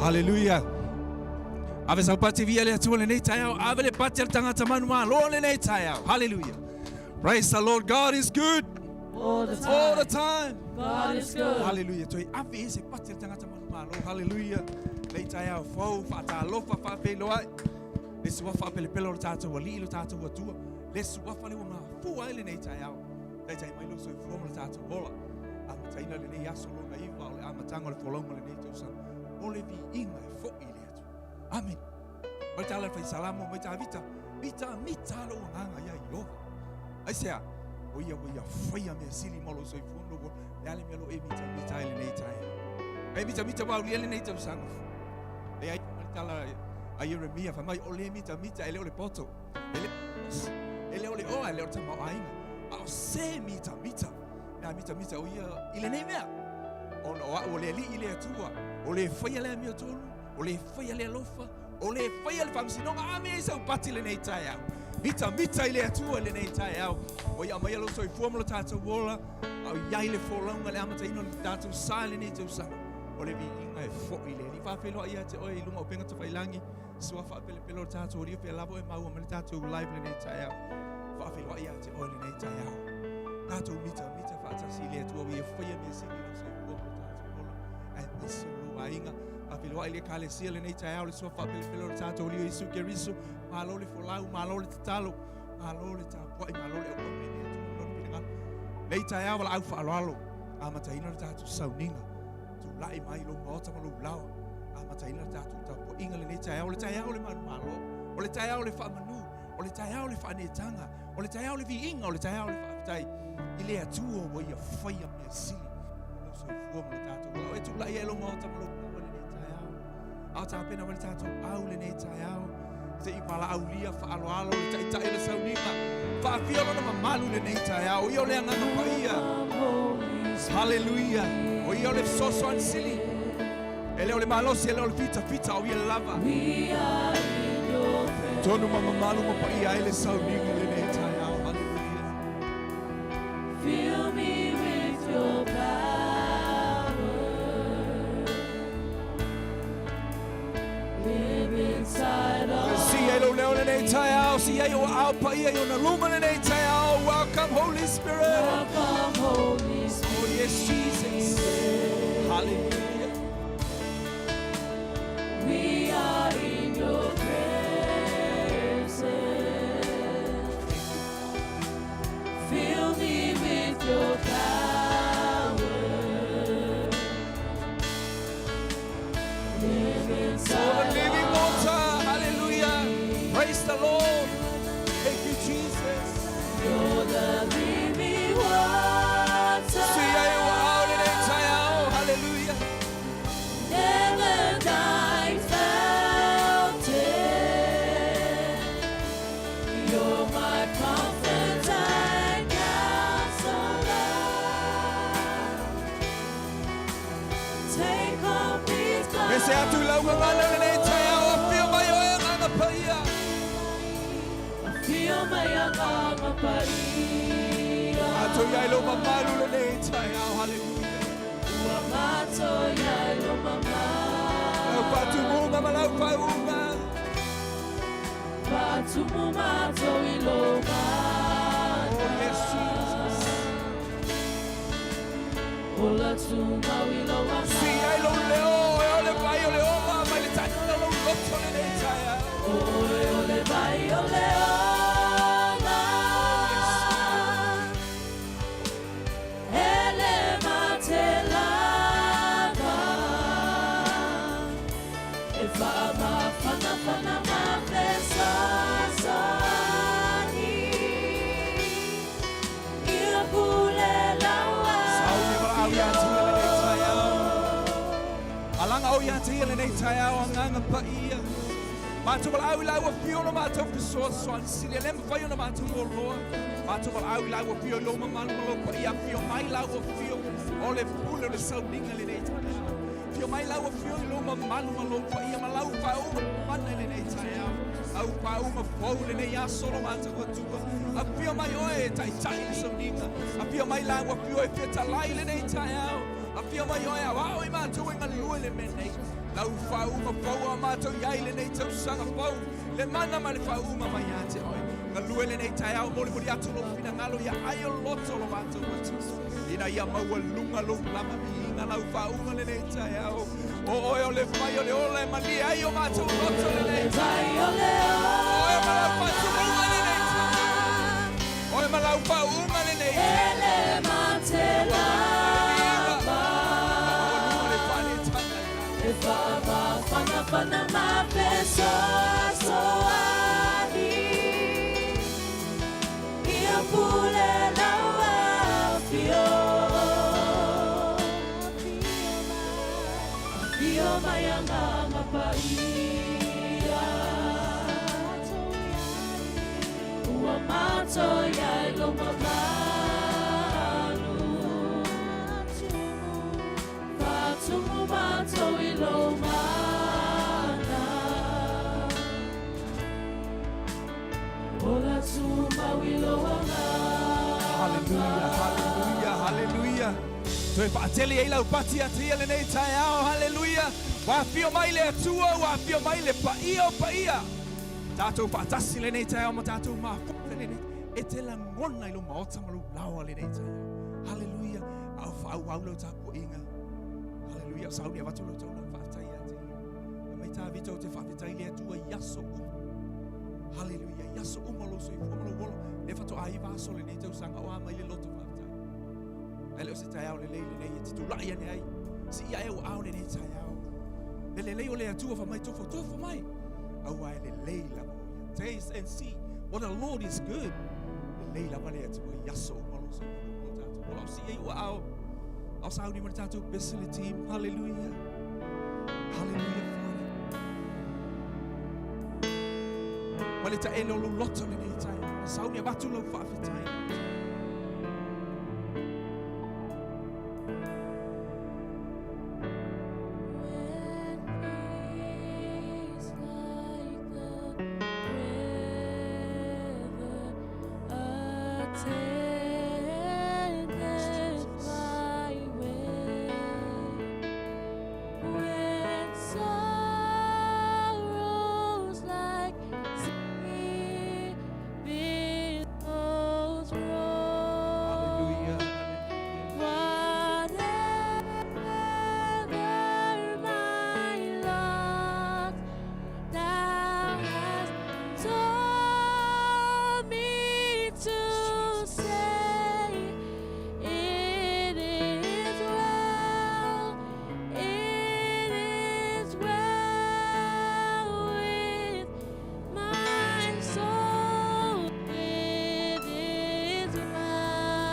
Haleluia. Ave sau pati via le Atua lenei taeao. Ave le pati a le tagata manumalo lenei taeao. Haleluia. Praise the Lord. God is good. All the time. All the time. God is good. Haleluia. Toe ave e se pati a le tagata manumalo. Haleluia. Lenei taeao fou, faatalofa, faafeiloai. Le suafa faapelepele o le tatou Alii, lo tatou Atua. Le suafa lea ua mafua ai lenei taeao. Taitai mai lou soifua ma le tatou ola. Amataina lenei aso lona iva o le amataga o le folauga o lenei tausaga. O le viiga e foi i le Atua. Amen. Mai tala le fai salamo mai Tavita, mita mita lou agaga ia Ieova. Aisea? O ia ua ia faia mea sili mo lou soifua ma lou ola. Le a le mea o lo o e mita mita ai lenei taeao? E mita mita ua aulia lenei tausaga. Leai, mai le tala a Ieremia fai mai, o le mita mita e le o le poto. E le e le o le oa, e le o le tamaoaiga. A o se mitamita, mea mitamita o ia i lenei mea. Ona o au o le Alii le Atua, o le faia le amiotonu, o le faia le alofa, o le faia le faamasinoga. A mea i sau pati lenei taeao. Mitamita i le Atua i lenei taeao. O ia aumaia lou soifua ma lo tatou ola, a o i ai le folauga le amataina o le tatou sa i lenei tausaga. O le viiga e foi i le Alii. Faafeiloai ia te oe i luga o upega tafailagi. Sua faapelepele o le tatou Alii, o fea lava oe maua mai le tatou live lenei taeao. Faafeiloai ia te oe lenei taeao. Tatou mitamita faatasi i le Atua ua ia faia mea sili i lou soifua ma lo tatou ola, aemaise o lou aiga. Faafeiloai i le Ekalesia lenei taeao, le sua faapelepele o le tatou Alii o Iesu Keriso. Malo le folau, malo le tatalo, malo le tapuai, malo le auauna i le Atua ma lona finagalo. Lenei taeao valaau faaaloalo, amataina le tatou sauniga. Tulai mai lou maota ma lou laoa, amataina le tatou tapuaiga lenei taeao. O le taeao o le manumalo, o le taeao o le faamanu, o le taeao o le faaneetaga, o le taeao o le viiga, o le taeao o le faafetai i le Atua ua ia faia mea sili o lou soifua ma lo tatou ola. O e tulai ai lou maota ma lou laoa lenei taeao, a o tapena mai le tatou au lenei taeao, se i valaaulia faaaloalo le taitai o le sauniga. Faafia lona mamalu lenei taeao. O ia o le Agaga Paia. Haleluia. O ia o le fesoasoani sili. E le o le malosi, e le o le fitafita, o ia lava. Tonu ma mamalu ma paia ai le sauniga lenei taeao. Haleluia. Fill me with your power. Live inside of Si ai lou leo lenei taeao, si ai o ao paia i ona luma lenei taeao. Welcome Holy Spirit. Welcome, Holy Spirit. Oh yes, Jesus. Hallelujah. We are in your presence. Fill me with your power. Live Oh, the inside living water. Hallelujah. Praise the Lord. Thank you, Jesus. You're the living water. Si ai o ao lenei taeao. Hallelujah. Never dying fountain. You're my comfort and counselor. Take complete E se atu lau ngana lenei taeao. Afio mai oe Agaga Paia. Afio mai Agaga Paia. Matou i ai lou mamalu lenei taeao. Hallelujah. Ua matou i ai lou mamalu. Lau faatumuga ma lau faauga. Faatumu matou i lou Oh, yes, Jesus. Ola tumau i lou Si ai lou leo, e o le vai o le ola, mai le taina lou loto lenei taeao. Oe o le vai o le ola. E le mate lava. E faamafanafana ma fesoasoani. Ia pule laua. Sau ia valaau ia te ia lenei taeao. Alaga o ia te ia lenei taeao Agaga Paia. Matou valaau i lau afio na matou fesoasoani sili e le mafai ona matou oloa. Matou valaau i lau afio i lou mamalu ma lou paia. Afio mai lau afio o le pule o le sauniga lenei taeao. Afio mai lau afio i lou mamalu ma lou paia ma lau faauga mana i lenei taeao. Lau faauga fou lenei aso lo matou Atua. Afio mai oe e taitai le sauniga. Afio mai lau afio e fetalai lenei taeao. Afio mai oe ao ao i matou e galue le mea nei. Lau faauuga fou a matou i ai lenei tausaga fou, le mana ma le faauuga mai ia te oe. Galue lenei taeao molimoli atu lou finagalo ia ai o loto lo matou Atua. Ina ia maualuga lou lava viiga lau faauuga lenei taeao. O oe o le vai o le ola e malie ai o matou loto lenei taeao. Oe ma lau faatumuga lenei taeao. Oe ma lau faauuga lenei taeao. Maualuga le faaneetaga i E faafafanafana ma fesoasoani ia pule lau afio afio mai Agaga Paia ua matou i ai lou mamalu faatumu matou i lou mana ola tumau i lou agaga. Hallelujah, hallelujah, hallelujah. Toe faatele ai lau pati ia te ia lenei taeao, hallelujah. Ua afio mai le Atua, ua afio mai le paia o paia. Tatou faatasi lenei taeao ma tatou mafuta lenei. E te lagona i lou maota ma lou laoa lenei taeao. Hallelujah. A o faaauau lau tapuaiga. Hallelujah. O sauni avatu lau taulaga faafetai ia te ia. Fai mai Tavita ou te faafetai i le Atua i aso uma. Hallelujah. I aso uma o lou soifua ma lou ola. Lea faatoa 9 aso lenei tausaga o a mai le loto faafetai. Ae le o se taeao lelei lenei e te tulai ane ai. Sii ae ou ao lenei taeao. Le lelei o le Atua fai mai tofotofo mai. Aua e lelei lava o ia. Taste and see what the Lord is good. Lelei lava le Atua i aso uma o lou soifua ma lo tatou ola. O sii ai ou ao. A o sauni ma le tatou pese le team. Hallelujah. Hallelujah, Father. Ma le taele o lou loto lenei taeao. Na sauni avatu lau faafetai. When peace like a river attendeth my way, when sorrows like sea billows roll, Hallelujah. whatever my lot, thou hast taught me to say, it is well, it is well with my soul, it is well,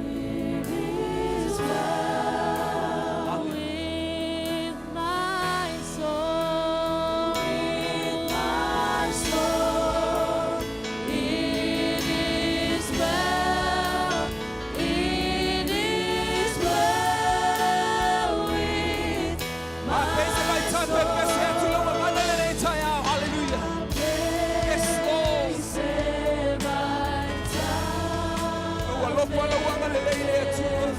it is well with my soul, with my soul. It is well, it is well with Ma pese mai tatou pese atu lau mamana lenei taeao. Hallelujah. Yes, Lord. Ua alofa lau agalelei le Atua.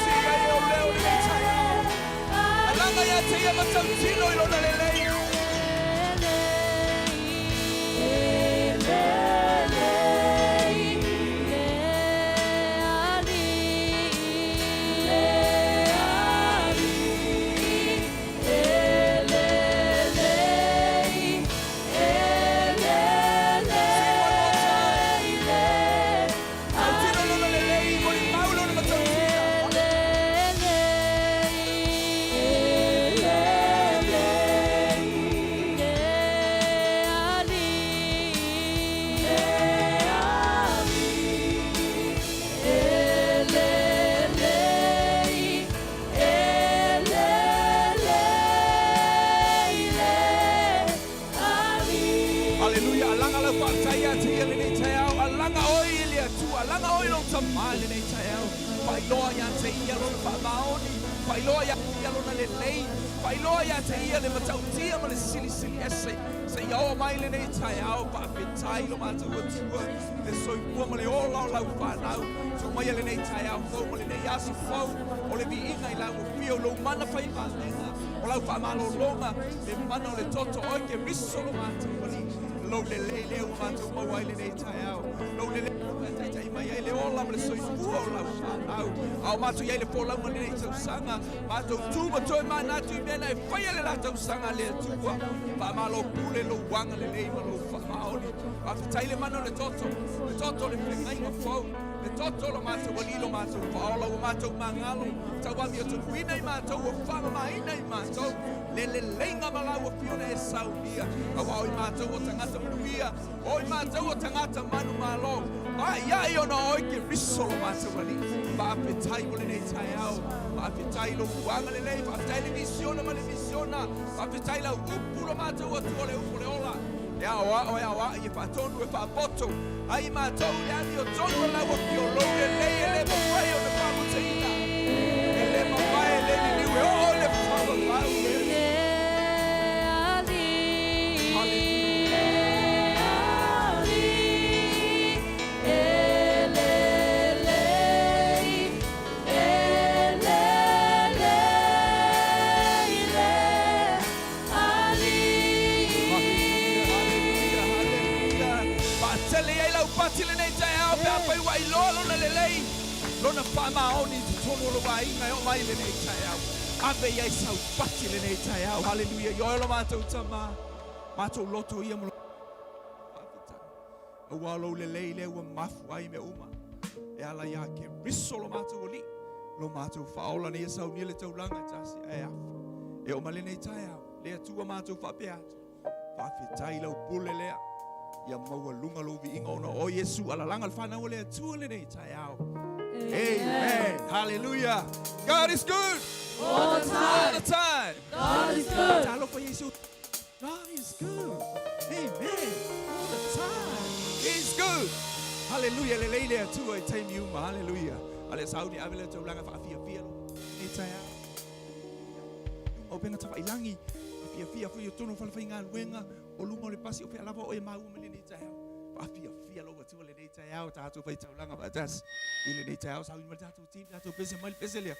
Sii ai ou leo lenei taeao. Alaga ia te ia matautino i lona lelei. Sing one more time. Tautino lona lelei, molimau lona matautia. Tamā i lenei taeao. Faailoa ia te Ia Lona faamaoni, faailoa ia te Ia Lona lelei, faailoa ia te Ia le matautia ma le silisili ese seia oo mai lenei taeao. Faafetai lo matou Atua i le soifua ma le ola o lau fanau. Tuu maia lenei taeao fou ma lenei aso fou o le viiga i lau afio, lou mana faimalega, o lau faamalologa, le mana o le toto, oe Keriso lo matou Alii, lou lelei lea ua matou maua ai lenei taeao, lou lelei ua faataitai mai ai le ola ma le soifua o lau fanau. A o matou i ai le folauga i lenei tausaga, matou tu ma toe manatu i mea na e faia le la tausaga a le Atua. Faamalo pule lou agalelei ma lou faamaoni. Faafetai le mana o le toto, le toto o le feagaiga fou, le toto o lo matou Alii lo matou Faaola, ua matou magalo, tauamiotonuina i matou, ua faamamaina i matou le leleiga ma lau afio na e saunia, aua o i matou o tagata manuia, o i matou o tagata manumalo, ai ai ona oe Keriso lo matou Alii. Faafetai mo lenei taeao, faafetai lou agalelei, faafetai le misiona ma le misiona, faafetai lau upu lo matou Atua, le upu o le ola, e aoao, e aoai, e faatonu, e faapoto ai matou i le amiotonu o lau afio, lou lelei e le mafai ona faamuteina, e le mavae, e le liliu, e oo i le faavavau. Haleluia, haleluia. Faatele ai lau pati lenei taeao pe afai ua iloa lona lelei, lona faamaoni i totonu o lou aiga e oo mai lenei taeao. Ave i ai sau pati lenei taeao. Haleluia. I oe lo matou Tama, matou loto ia mo lo faafetai. Aua o lou lelei lea ua mafu ai mea uma e ala iā Keriso lo matou Alii, lo matou Faaola nei e saunia le taulaga e tasi ae afe. E oo mai lenei taeao, le Atua matou faapea atu, faafetai lau pule lea, ia maualuga lou viiga ona o Iesu alalaga le fanau a le Atua lenei taeao. Amen. Hallelujah. God is good. All the time. All the time. God is good. Talofa Iesu. God is good. Amen. All the time. He's good. Hallelujah. Lelei le Atua i taimi uma. Hallelujah. A le sauni ave le taulaga faafiafia lo nei taeao. Luga o upega tafailangi. Faafiafia foi o totonu o falefaigaluega o luga o le pasi o fea lava o e maua mai lenei taeao. Faafiafia lou Atua lenei taeao tatou faitaulaga faatasi i lenei taeao. Sauni mai le tatou team, tatou pese mai le pese lea.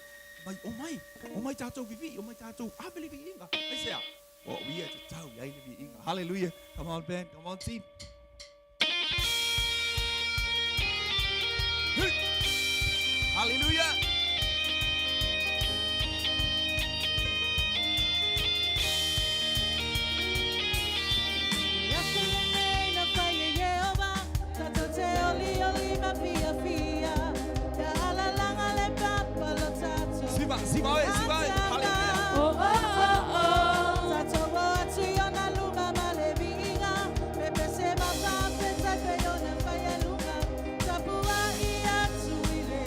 Mai, omai, omai tatou vivii, omai tatou ave le viiga. Aisea? Ua o ia e tatau i ai le viiga. Hallelujah. Come on band, come on team. Hallelujah. Aso lenei na fai e Ieova, tatou te olioli ma fiafia. Ia alalaga le papa lo tatou. Siva, siva oe, siva oe. Hallelujah. Oh, oh, oh, oh. Tatou o atu i ona luma ma le viiga, pepese ma faafetai pe ona fai e luga. Tapuai atu i le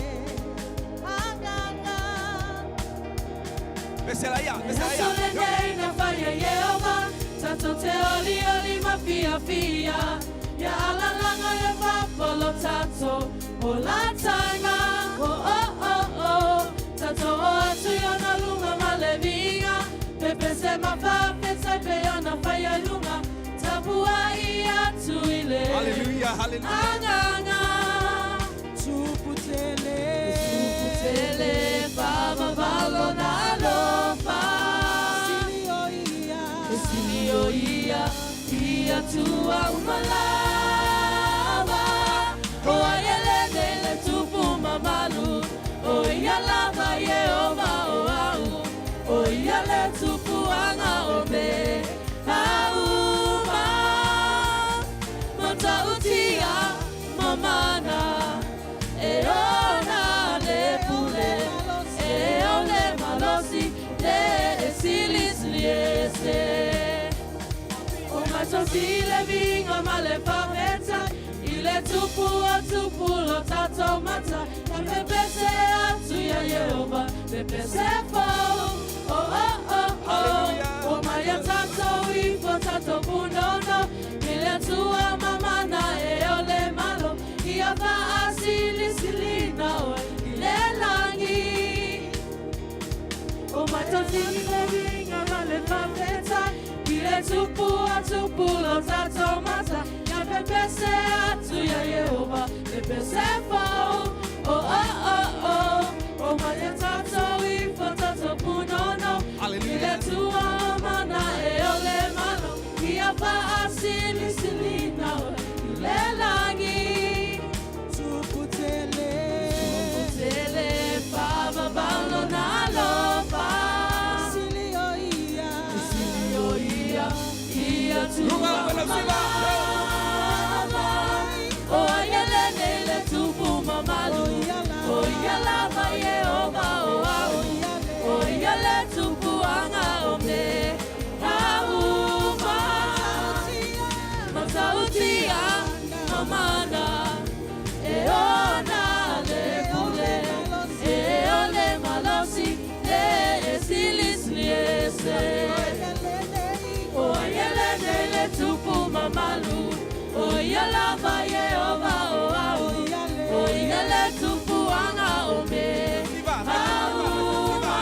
agaga. Pese laia, pese Le aso laia. lenei na fai e Ieova, tatou te olioli ma fiafia. Ia alalaga le papa lo tatou olataga. Oh, oh, oh, oh. Tatou o atu i ona luma ma le viiga, pepese ma faafetai pe ona fai e luga. Tapuai atu i le Hallelujah, hallelujah. agaga. Tupu tele, tupu tele, faavavau lona alofa. E sili o ia, i atua uma lava. O ai e lenei le tupu mamalu, o ia lava Ieova o au, o ia le tupuaga o mea uma. Matautia ma mana, e ona le pule, e o le malosi, le e silisili ese. O matou le viiga ma le faafetai, i le tupu o tupu lo tatou matai, na pepese atu ia Ieova, le pese fou. Oh, oh, oh, oh. O mai ia tatou ifo tatou punono, i le Atua mamana e o le malo, ia faasilisili. tatou matai Ia pepese atu ia Iehova Pepese fou Oh oh oh oh O maia tatou ifo tatou punonou Hallelujah. I le Atua o mana e o le malo Ia faasilisilina oe i le lagi Tupu tele. Tupu tele faavavau lona alofa Sili o ia. Sili o ia i atua Luga, wela, siva. malama O ai e lenei le tupu mamalu O ia lava Iehova o au O ia le tupuaga o mea uma Matautia ma mana E ona le pule E o le malosi Le e silisili ese O ai e lenei le tupu mamalu O ia lava Iehova o au O ia le tupuaga o mea uma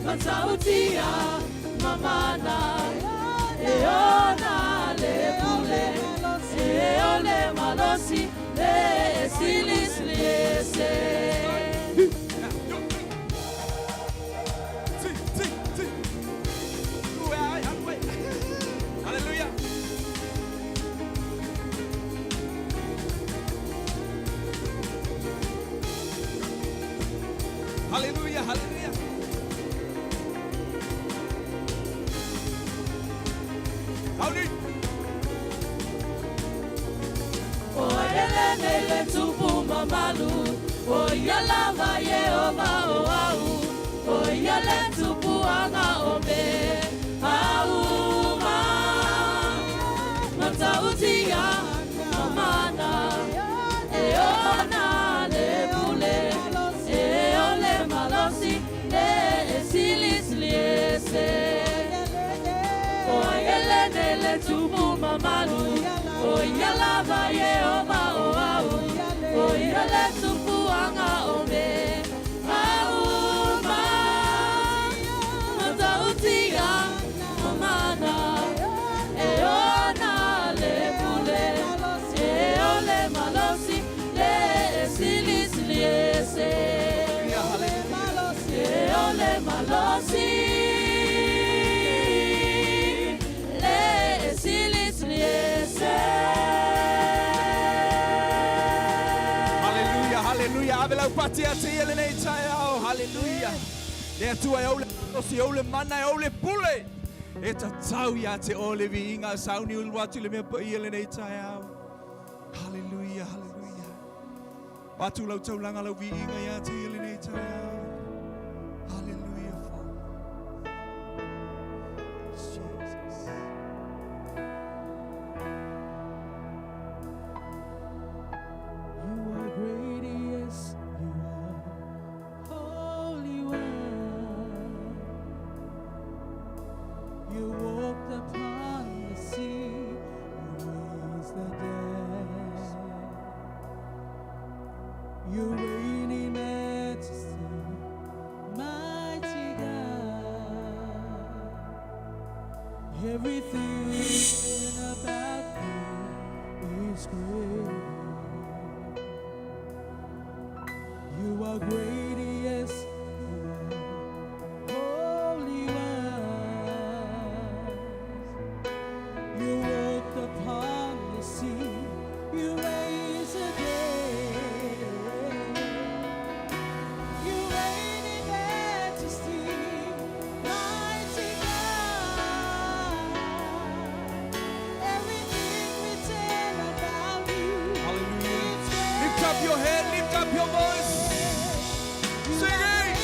Matautia ma mana E ona le pule E o le malosi Le e silisili ese Ti, ti, ti. Hallelujah. Hallelujah, hallelujah. Howdy. O ai e lenei le tupu mamalu O ia lava Iehova o au O ia le tupuaga o mea uma Matautia ma mana E ona le pule E o le malosi Le e silisili ese O ai e lenei le tupu mamalu O ia lava Iehova o au O ia le tupuaga o mea uma Matautia ma mana E ona le pule E o le malosi Le e silisili ese E o le malosi Le e silisili ese Hallelujah, hallelujah. Ave lau pati ia te ia lenei taeao. Hallelujah. Le Atua e ou le malosi, e ou le mana, e ou le pule. E tatau ia te o le viiga sauni ulu atu le mea paia lenei taeao. Hallelujah, hallelujah. Patu lau taulanga lau viiga ia te ia lenei taeao. Hallelujah, Father. Jesus. You are great, yes, you are Holy One. You walked upon the sea, you raised the dead. You reign in majesty, mighty God. Everything about you is great. You are great, yes, you are holy one. You walked upon the sea, you raised the dead. You reign in majesty, mighty God. Everything written about you. Hallelujah. is Lift up your head, lift up your voice. Sing it.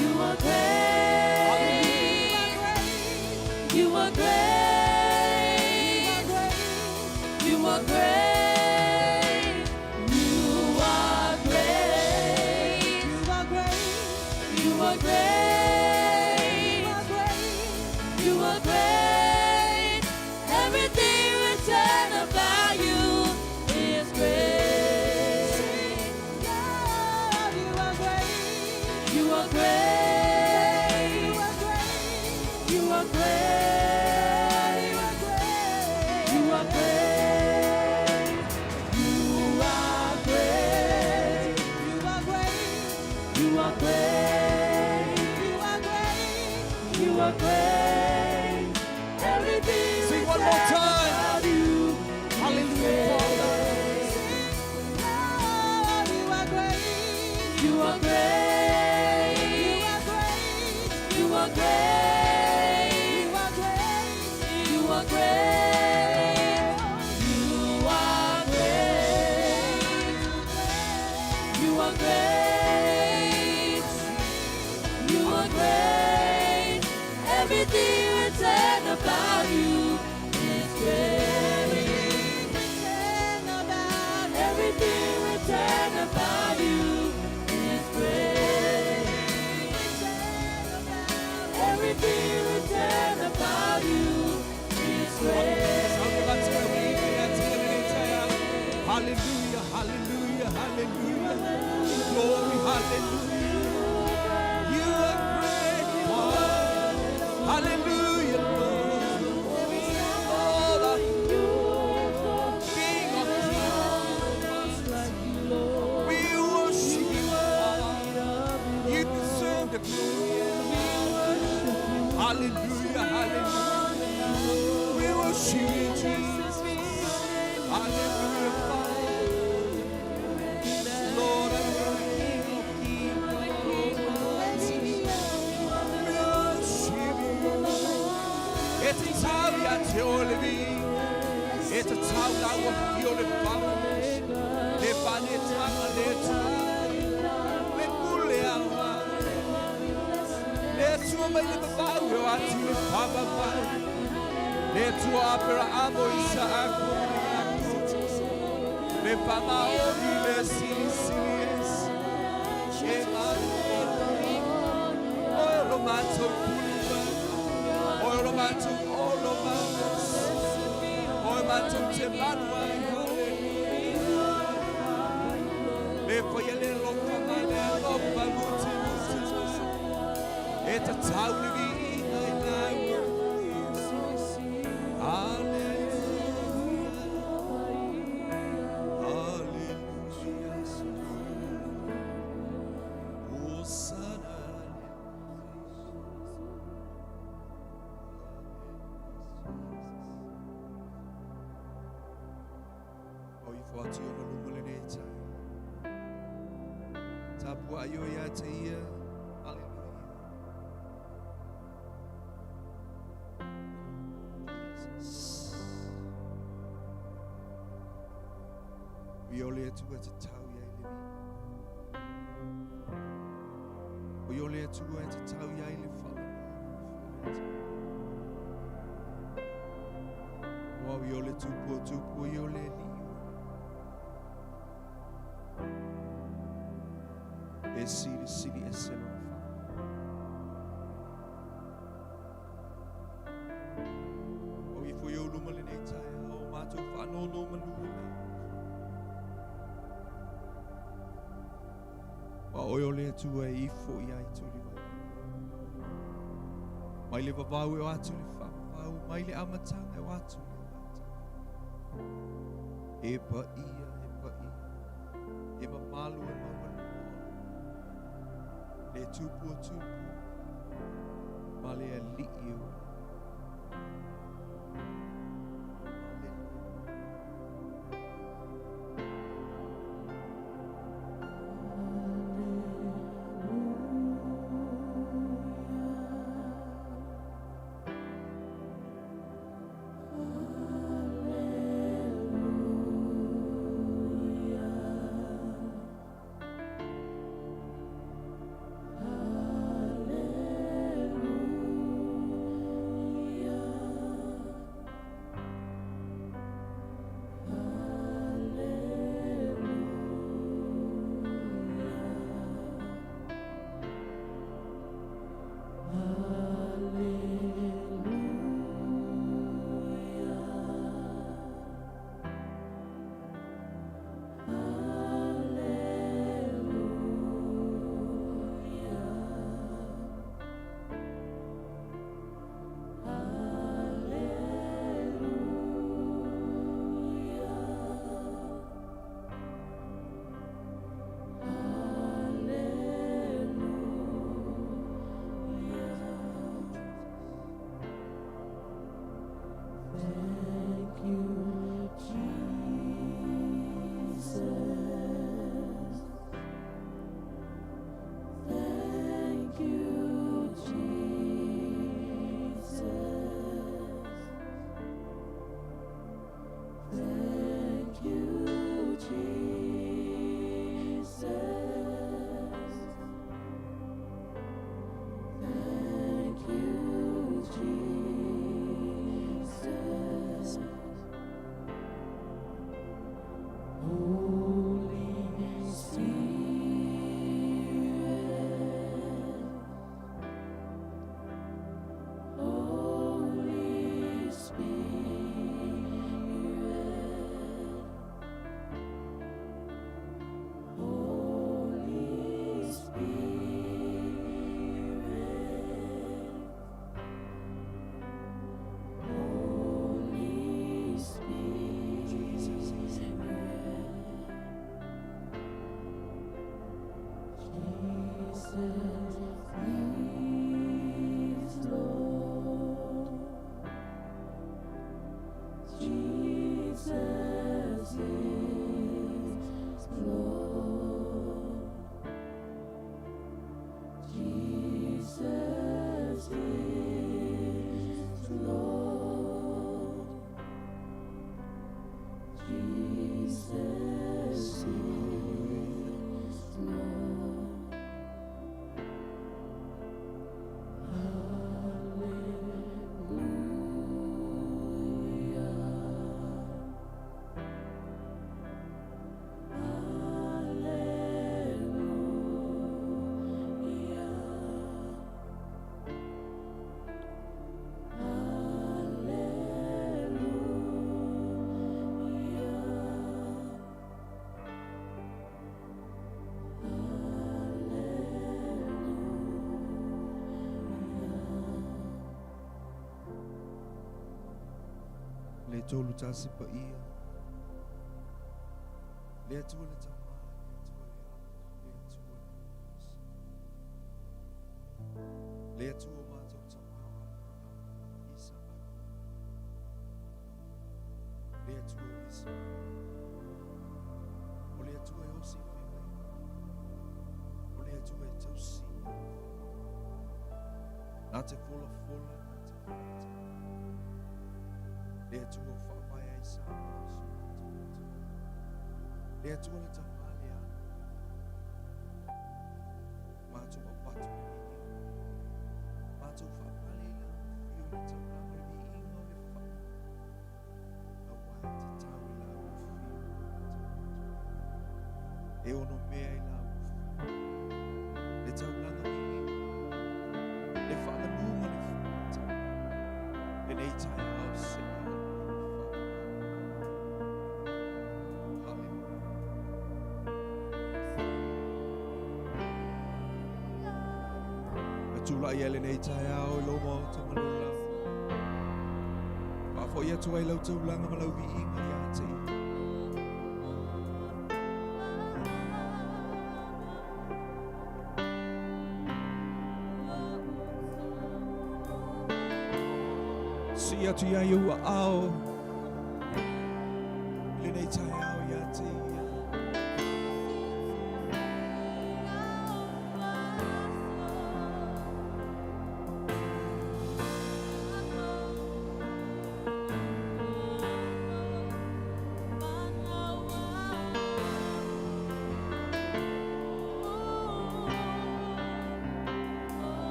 You are great. You are great. You are great. You are great. You are great. You are great. You are great. You are great. Everything written about you is great. God, you are great. You are great. You are great. You are great. You are great. are great. You are great. You are great. Everything Sing one more written time. about you. Hallelujah, Father. Lord, you are great. You are great. You are great. You are great. You are great. You are great. You are great. You are great. You are great. Everything written about you is great. Written about Everything written about you is great. Everything written about you is great. Hallelujah, hallelujah, hallelujah. Glory, hallelujah. You are great, Lord. Hallelujah, Lord. Oh, the King of kings. We worship you, Father. You deserve the glory. Hallelujah, hallelujah. We worship you, Jesus. Hallelujah, Father. Lord, I'm King of kings. We worship you. It's a time that you live. It's a time that will feel the power. Le pane tanga le tu. Le pule awa. Le tua mai le babau e o atu le papa Le tua apera amo isa ako le ako. Le pama o le sili sili es. E manu. O lo mato pulu. O lo mato o lo mato. O mato te manu ai. Hallelujah. Le foia le lofa ma le lofa muti muti. E ta tau le vi i nau. Hallelujah. Hallelujah. Hosanna. O i whāti o na luma le nei tai. Tāpua aio ia te ia. Hallelujah. Jesus. Vi o le atua te tau ia i le vi. O i o le atua e te tau ia i le whala. O au i o le tupua tupua i o le liu. E sili sili e selo wha. O i fo i o luma le nei tai, o mātou whanono manu i la. Wa oe o le atua e ifo i ai tuli mai. Mai le vavau e o atu le whapau, mai le amatanga e o atu le amatanga. E pa ia, e pa ia, e mamalu e mamalu. Le tupu o tupu, ma le alii o. Hallelujah. Hallelujah. is Lord. Jesus is Lord. Jesus is Lord. Jesus is Lord. Hallelujah. Hallelujah. Hallelujah. Le tolu tasi pa ia. Le atua le tamā, le atua le alo, le atua le malosi. Le atua o mātou tamā o Aperahama, Isaaka. Le atua o Isaraela. O le atua e osi i whenga. O le atua e tausi i au whenga. Nā te fola fola, nā te whakata. Le atua o whaamai ai sa mo i so mātou motu. Le atua le tamā le alo. Mātou apatu le viinga. Mātou whaapale i la ufio le taulanga le viinga o le wha. A wai te tau i la ufio o mātou motu. E ono mea i la ufio. Le taulanga viinga. Le whaanganunga le whaata. Le nei tai au se i au i le whakamana. Hallelujah. Tula ia le nei tai au i lo maota ma lo lau. Whaafo ia atu ai lau taulanga ma lau viinga ia te ia. Si atu ia i ua ao. I le nei tai au ia te ia.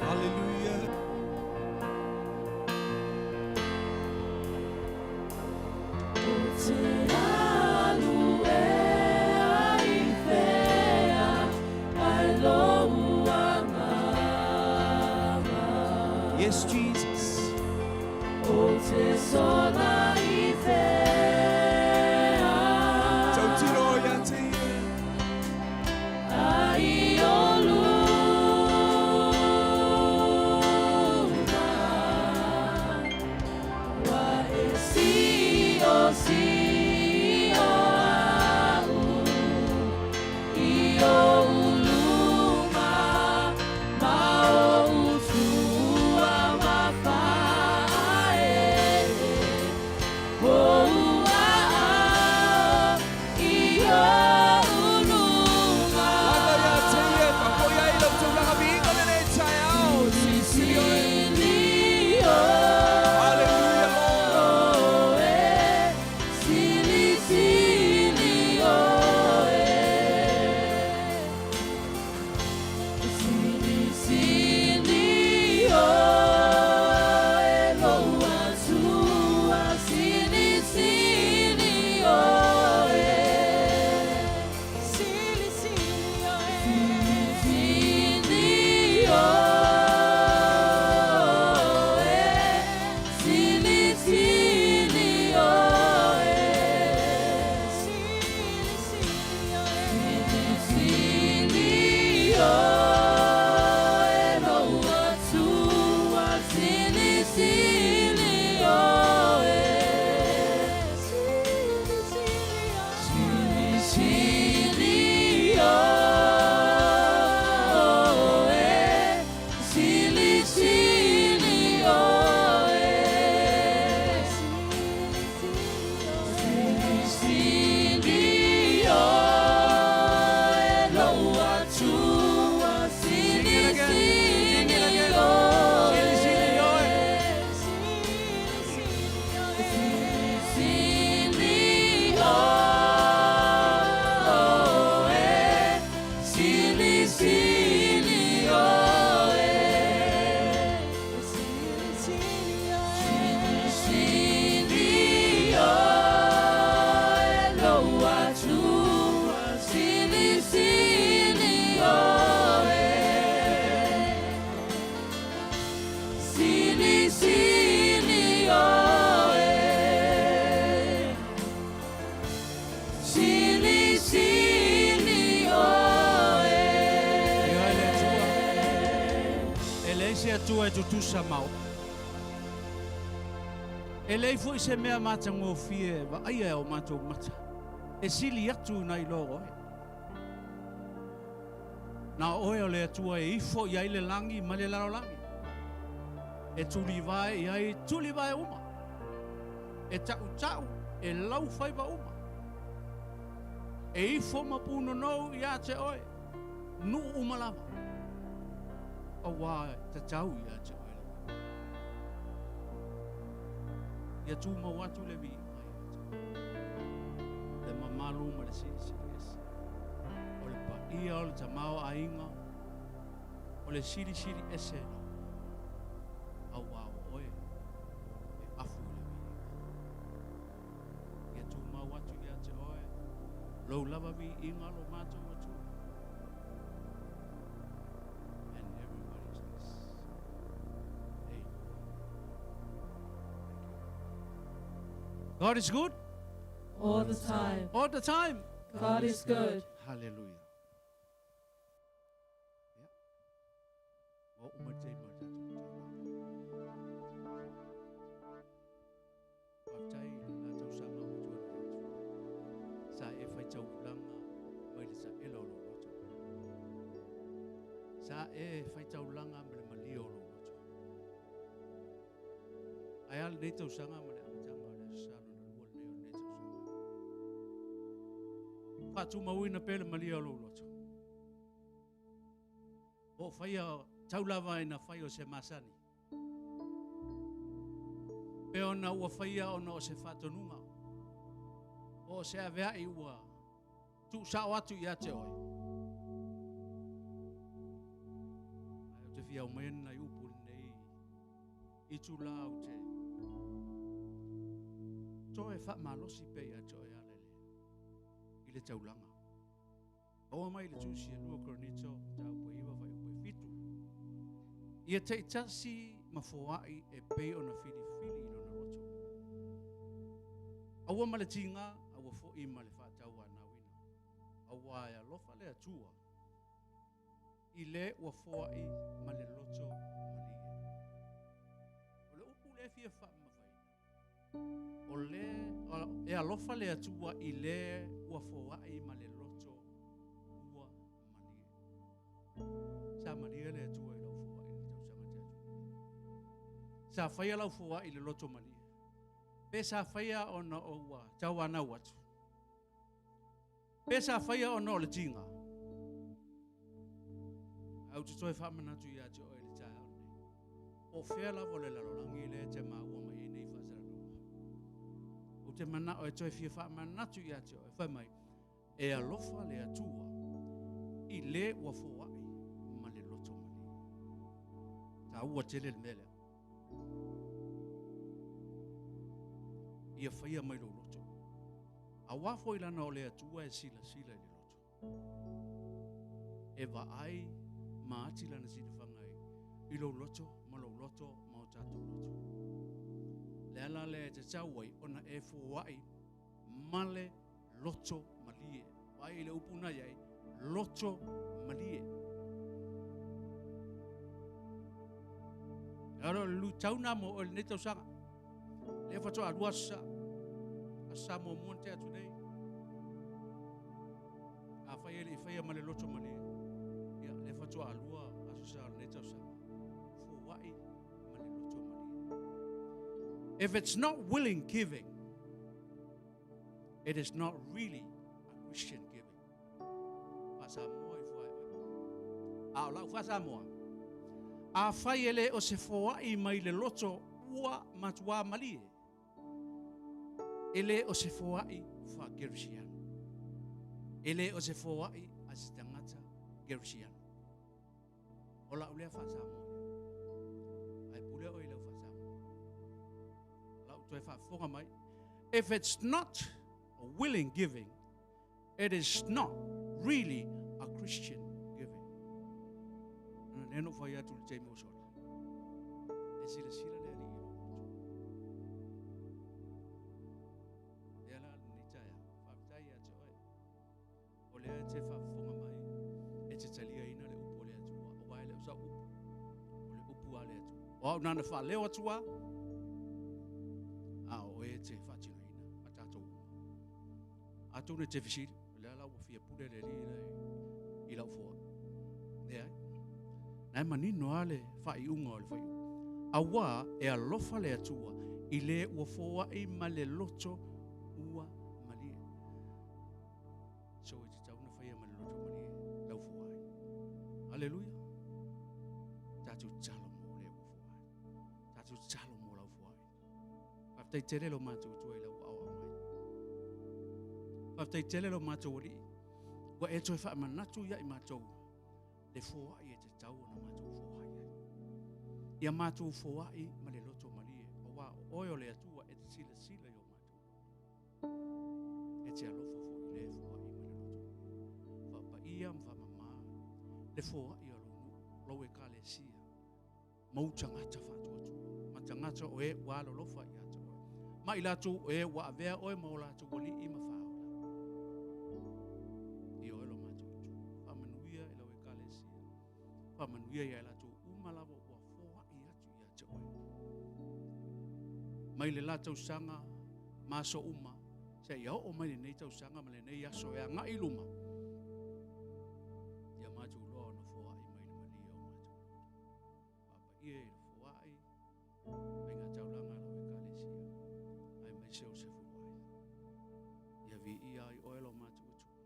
Hallelujah. Te alu e ai whea, ai lou agaga. Yes, Jesus. O te sola i whea, Tautiro ia te ia. ai o luma. Wa e si o si o au, i o uluma, ma o utua ma whae. se Atua e tutusa ma oe. E leai foi se mea matagofie e vaaia e o matou mata, e sili atu nai lo oe. Na o oe o le Atua e ifo i ai le lagi ma le lalolagi, e tulivae i ai tulivae uma, e taʻutaʻu e lau faiva uma, e ifo ma punonou ia te oe, nuu uma lava, auā e tatau ia te oe le viiga. Ia tumau atu le viiga ia te oe, le mamalu ma le silisili ese, o le paia o le tamaoaiga, o le silisili ese lava, auā o oe e afu i le viiga. Ia tumau atu ia te oe lou lava viiga lo matou Atua. And everybody says, Amen. Thank you. God is good All the time. all the time. God is good. Hallelujah. Yeah. Ua oo mai le taimi o le tatou taulaga. Faafetai i lena tausaga ua tuanai atu. Sa e faitaulaga mai le saela o lou loto. Sa e faitaulaga ma le malie o lou loto. Ae a lenei tausaga ma le amataga o le Aso Sa lona lua lenei o lenei tausaga? Faatumauina pea le malie o lou loto. Po o faia tau lava ina fai o se masani. Pe ona ua faia ona o se faatonuga, po o se avea'i ua tuusao atu ia te oe. Ae ou te fia aumaia ni nai upu i lenei itulā ou te toe faamalosi pea ia te oe e ala i le taulaga. Maua mai le Tusi e 2 Korinito, mataupu e 9, fuaiupu e 7. Ia taitasi ma foai e pei ona filifili i lona loto. Aua ma le tiga, aua foi ma le faatauanauina, auā e alofa le Atua i le ua foai ma le loto malie. O le upu lea e fia faamamafaina, O le, e alofa le Atua i le ua foai ma le loto ua malie. Sa malie le Atua i lau foai i le tausaga tea atu nei. Sa faia lau foai i le loto malie. Pe sa faia ona o ua tauanau atu. Pe sa faia ona o le tiga. Ae ou te toe faamanatu ia te oe i le taeao lenei. Po o fea lava o le lalolagi lea e te maua mai ai nei faasalalauga. Ou te manao e toe fia faamanatu ia te oe, fai mai, e alofa le Atua i le ua foai ma le loto malie. Taua tele le mea lea. Ia faia mai lou loto. Auā foi lana o le Atua e silasila i le loto. E vaai ma ati lana silafaga i lou loto ma lou loto ma o tatou loto. Le ala lea e tatau ai ona e foai ma le loto malie. Vaai i le upu na i ai, loto malie. E alo le luitau nā mo oe lenei tausaga. Lea faatoa lua aso sa. Aso sa muamua na tea atu nei. Afai e le i faia ma le loto malie, ia, lea faatoa lua aso sa o lenei tausaga. Foai ma le loto malie. If it's not willing giving, it is not really a Christian giving. Faa-Samoa ifo ai oe. A o lau faa-Samoa, afai e le o se foai mai le loto ua matuā malie, e le o se foai faa-Kerisiano. E le o se foai a se tagata Kerisiano. O lau lea faa-Samoa ia. Ae pule oe i lau faa-Samoa. O lau toe faafofoga mai. If it's not a willing giving, it is not really a Christian giving. Ana lea na ou fai atu i le taimi ua sola. E silasila le Alii i lou loto. Lea la lenei taeao, faafetai ia te oe. O lea e te faafofoga mai, e te taliaina le upu a le Atua, aua e le o sau upu, o le upu a le O au na na whaaleo atua, a o e te whaatinoina, ma tātou uma. Atonu e te fesili, o lea la ua fia pule le alii i lau foai. Leai. Na e manino lava le faaiuga o le fuaiupu. Auā e alofa le Atua i le ua foai ma le loto ua malie. So e tatau ona faia ma le loto malie lau foai. Aleluia. Tatou tatalo mo le ua foai. Tatou tatalo mo lau foai. Faafetai tele lo matou Atua i lau aoao mai. Faafetai tele lo matou Alii ua e toe faamanatu ia i matou le foai e tatau ona matou foai ai. Ia matou foai ma le loto malie, aua o oe o le Atua e te silasila i o matou loto. E te alofa foi i le foai ma le loto malie. Faapaia ma faamama le foai a lou nuu, lou ekalesia, ma ou tagata faatuatua, ma tagata o e ua alolofa ia te oe, ma i latou o e ua avea oe ma o latou alii ma faaola. I oe lo matou Atua. Faamanuia i lau ekalesia, faamanuia ia i latou uma lava ua foai atu ia te oe. Mai le la tausaga ma aso uma, seia oo mai lenei tausaga ma lenei aso e agai i luma, ia matou iloa ona foai mai le malie o matou loto. Faapaia i le foai, faiga taulaga a lau ekalesia, aemaise o se fuluai. Ia viia ai oe lo matou Atua.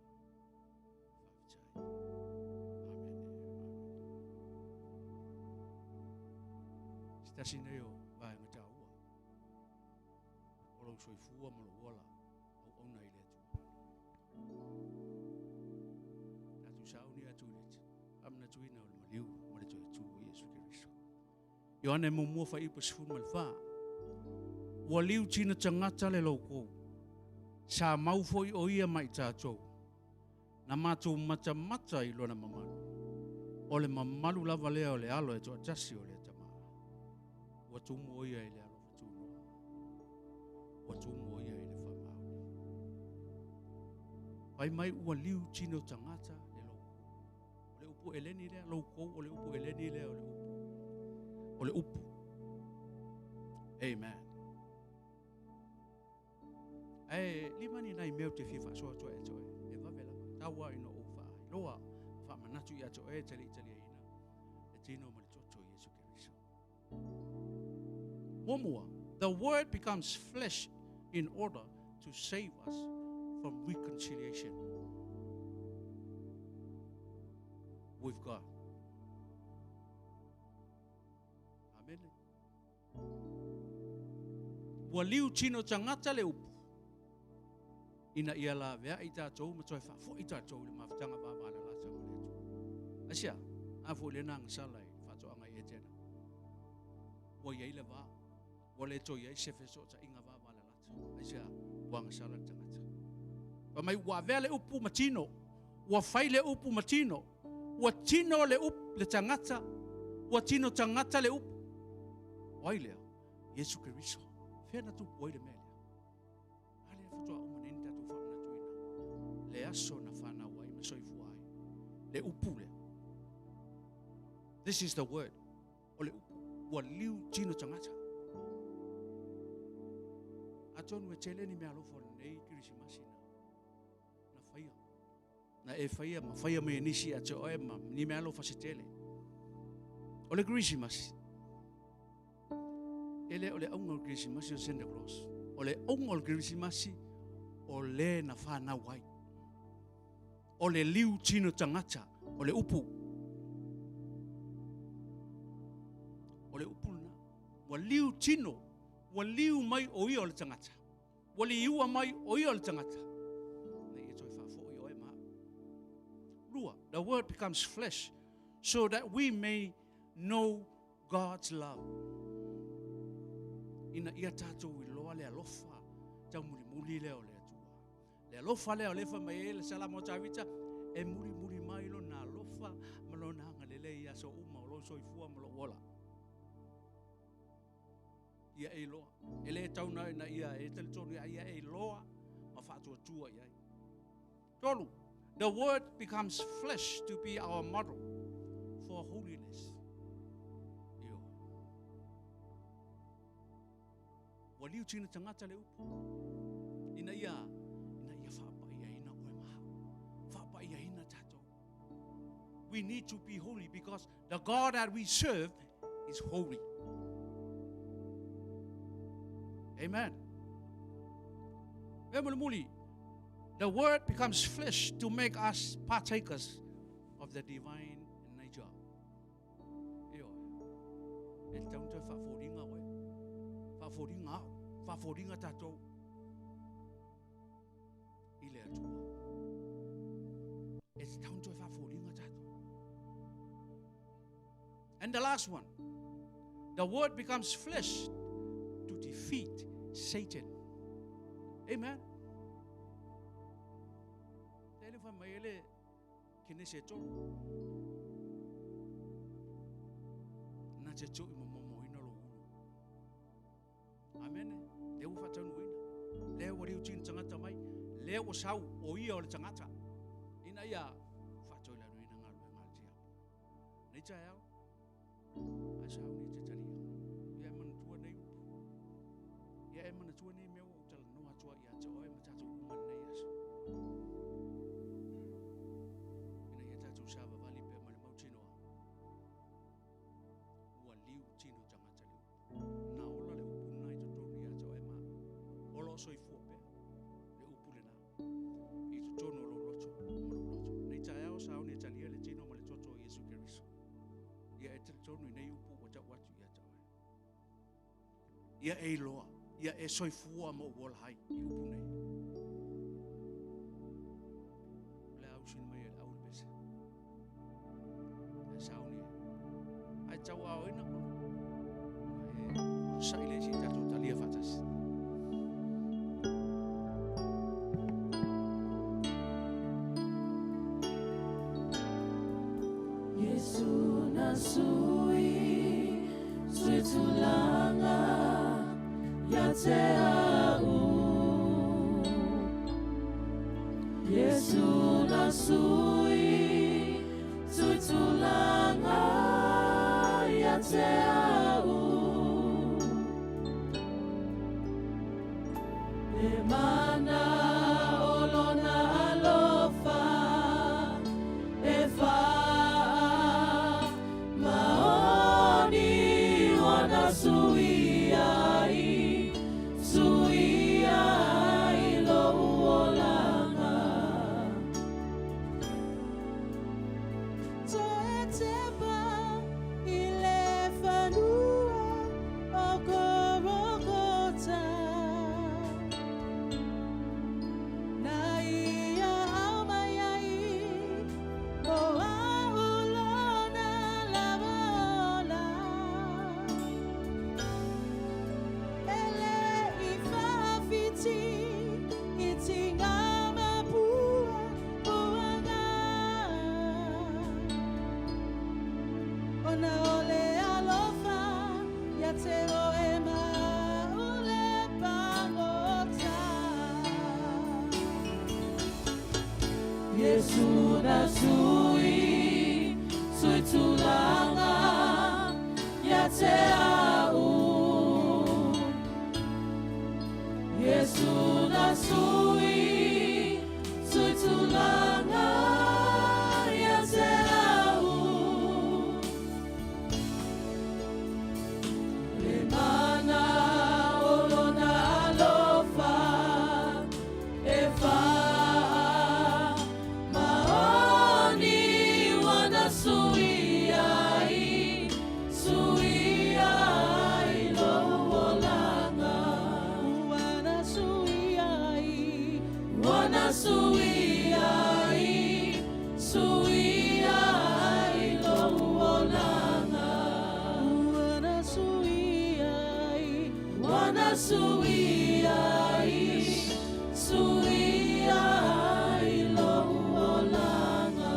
Faafetai. Amene. Amene. Se tasi nei o vaega taua o lou soifua ma lou ola auauna i le Atua. Tatou sauni atu i le faamanatuina o le maliu ma le toe tu o Iesu Keriso. Ioane muamua fuaiupu 14. Ua liu tino tagata le loko. Sa mau foi o ia ma i tatou. Na matou matamata i lona mamalu. O le mamalu lava lea o le alo e toatasi o le Tama. Ua tumu o ia i le alofa tunoa. Ua tumu o ia i le faamaoni. Fai mai ua liu tino tagata le loko. O le upu eleni lea, loukou, o le upu eleni lea, o le upu. O le upu. Amen. Ae lima ni nai mea ou te fia faasoa atu ai ia te oe, e vave lava, tau lava ina ou faailoa, faamanatu ia te oe e te le i taliaina le tino ma le toto o Iesu Keriso. Muamua, the word becomes flesh in order to save us from reconciliation with God. Amene. Ua liu tino tagata le upu ina ia laveai tatou ma toe faafoi tatou i le mafutaga vavalalata ma le Atua. Aisea? A foi lea na agasala i le faatoaga i Etena. Ua i ai le va, ua le toe i ai se fesootaiga vavalalata. Aisea? Ua agasala le tagata. Fai mai ua avea le upu ma tino, ua fai le upu ma tino, ua tino le upu le tagata, ua tino tagata le upu. O ai lea? Iesu Keriso. Fea na tupu ai le mea lea? A lea faatoa uma nei na tatou faamanatuina le aso na fanau ai ma soifua ai le upu lea. This is the word. O le upu ua liu tino tagata. Atonu e tele ni mea alofa o lenei Kerisimasi na, na faia. Na e faia ma faia mai e nisi ia te oe ma ni mea alofa se tele. O le Kerisimasi, e le o le auga o le Kerisimasi o Santa Claus. O le auga o le Kerisimasi, o le na whanau ai. O le liu tino tagata, o le upu. O le upu lena. Ua liu tino, ua liu mai o ia o le tagata. Ua liua mai o ia o le tagata. Ina ia toe faafoi oe ma au. Lua, the word becomes flesh so that we may know God's love. Ina ia tatou iloa le alofa taumulimuli lea o le Atua. Le alofa lea o lea e fai mai ai le Salamo a Tavita, e mulimuli mai lona alofa ma lona agalelei i aso uma o lou soifua ma lou ola. Ia e iloa. E le tau na ia e talitonu ia, ia e iloa ma faatuatua i ai. Tolu, the word becomes flesh to be our model for holiness. Ioe. Ua liu tino tagata le upu. Ina ia, ina ia faapaiaina oe ma au. Faapaiaina tatou. We need to be holy because the God that we serve is holy. Amen. Mea mulimuli, the word becomes flesh to make us partakers of the divine nature. Ioe. E tatau ona toe faafoliga oe. Faafoliga au. Faafoliga tatou. I le Atua. E tatau ona toe faafoliga tatou. And the last one. The word becomes flesh to defeat Satan. Amen. Te le wha mai ele Kenese e tolu. Na te tui mo momo ina lo ulu. Amene. Le ua whataunuina. Le ua riu tino tangata mai. Le ua sau o ia o le tangata. Ina ia whatoi la nuina ngā lue ngā tia. Nei tae au. Ai sau ni te talia. Ia e manatua nei upu. Ia e manatua nei mea ua ou talanoa atu ai ia te oe ma tatou uma lenei aso. Ina ia tatou savavali pea ma le mautinoa, ua liu tino tagata le upu. Na ola le upu lena i totonu ia te oe ma au. O lo o soifua pea le upu lena i totonu o lou loto ma lou loto. Nei taeao sauni e talia le tino ma le toto o Iesu Keriso. Ia e talitonu i nei upu ua tau atu ia te oe. Ia e iloa, ia e soifua ma ou ola ai i upu nei. O le a usini mai e le au le pese. Ae sauni e. Ae tauaoina ona e onosai le isi tatou talia faatasi. Yesu na sui sui tulanga ya te au Yesu na sui sui tulanga ya te au Le mana o lona alofa e faa maoni wana sui ai, sui ai lou olaga. Toe tepa i le fanua o Korokota. Na ia ao mai ai mo au lona lava ola. E le i faawhiti i tinga ma pua puanga. Ona o le alofa ia te oe ma au le pagota. Iesu na sui, sui tulaga ia te au. Iesu na sui, sui tulaga ia te au. Le mana o lona alofa e faa maoni wana sui ai, sui ai lou olaga. Wana sui ai, wana sui ai, sui ai lou olaga. Wana sui ai, wana sui ai, sui ai lou olaga.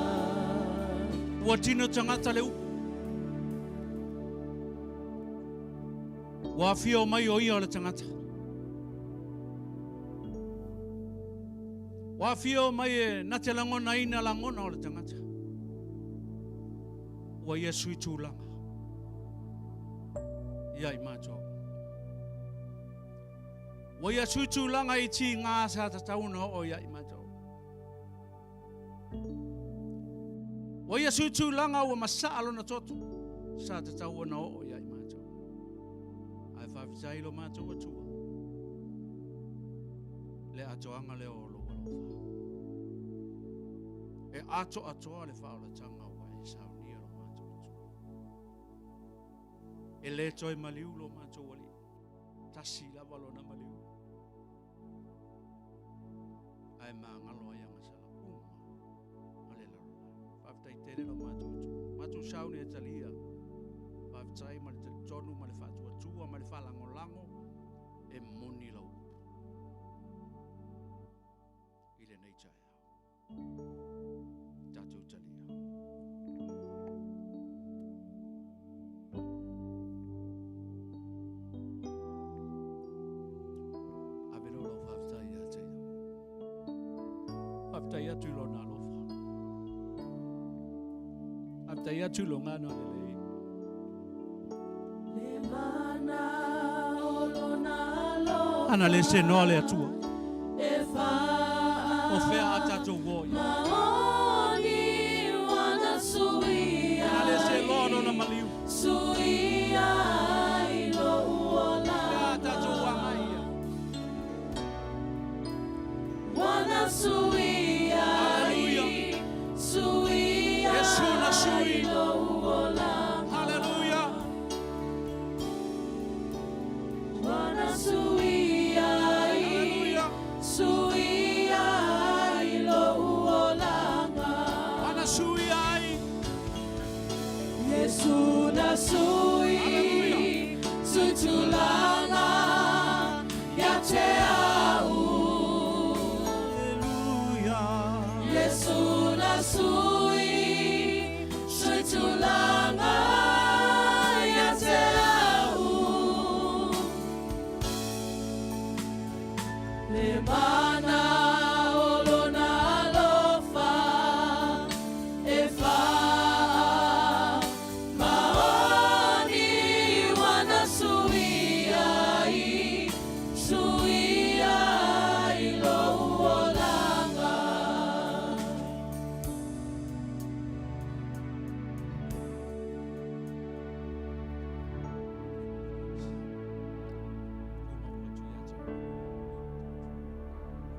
Ua tino tagata le upu. Ua afio mai o ia o le tagata. Ua afio mai e na te lagonaina lagona o le tagata. Ua ia sui tulaga. Ia i matou. Ua ia sui tulaga i tiga sa tatau ona oo ia i matou. Ua ia sui tulaga ua masaa lona toto sa tatau ona oo ia i matou. Ae faafetai lo matou Atua le atoaga lea o lou alofa. E atoatoa le faaolataga ua e saunia lo matou Atua. E le toe maliu lo matou Alii, tasi lava lona maliu. Ae magalo ai agasala uma a le lalolagi. Faafetai tele lo matou Atua. Matou sauni e talia. Faafetai ma le talitonu ma le faatuatua ma le faalagolago e moni lau upu i lenei taeao. Tatou talia. Ave lea o lau faafetai ia te ia. Faafetai atu i lona alofa. Faafetai atu i lona agalelei. Le mana o lona alofa. Ana le se noa le Atua. E O fea a tatou o i ai. Maoni wana suia. Ana le se loa lona maliu. Suia ai lou O fea a olaga. tatou agai i ai. Wana suia Hallelujah. ai. Suia Yesu na sui. ai lou olaga. Hallelujah. Wana suia ai. Hallelujah. Suia ai lou olaga. Ana sui ai. Yesu na sui. Hallelujah. Sui tulaga ia te au. Hallelujah. Yesu na sui. Sui tulaga ia te au. Le mana o lona alofa e faamaoni wana suia ai, suia ai lou olaga.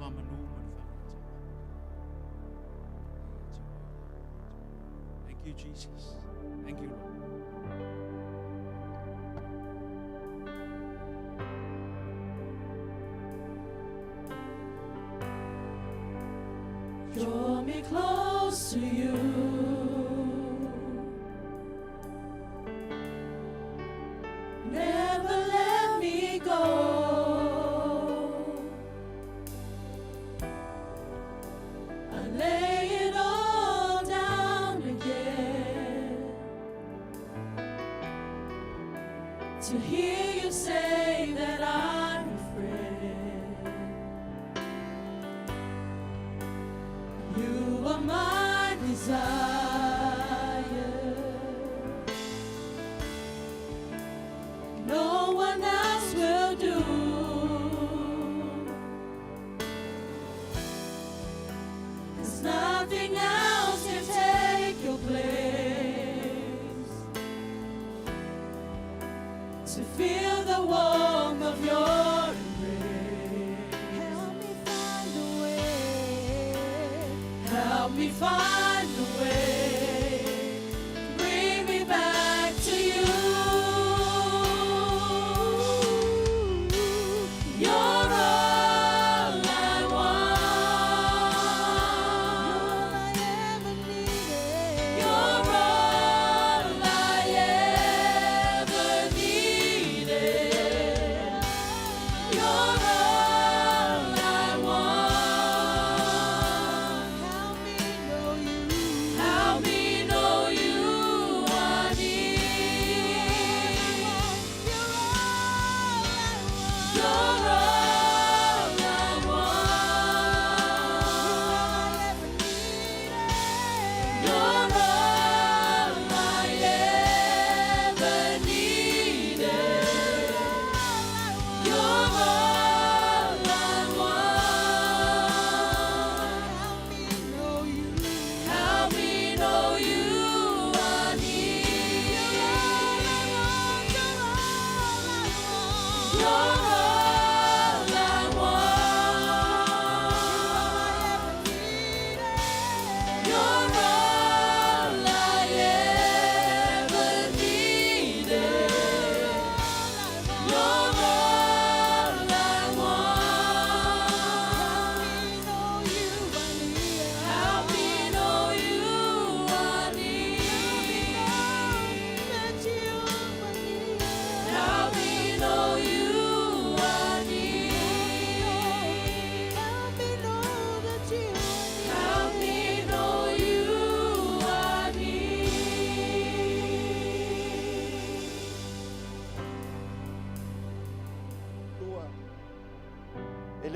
Mamanu ma le faamatai. Thank you, Jesus. Thank you, Lord. Draw me close to you. Never let me go. I lay it all down again to hear you say that I'm your friend. You are my desire. No one else will do. 'Cause nothing else can take your place. To feel the warmth of your embrace. Help me find a way. Help me find a way. Bring me back to you. You're all I want. All I ever needed. You're all I ever needed. You're all I want. Help me know you.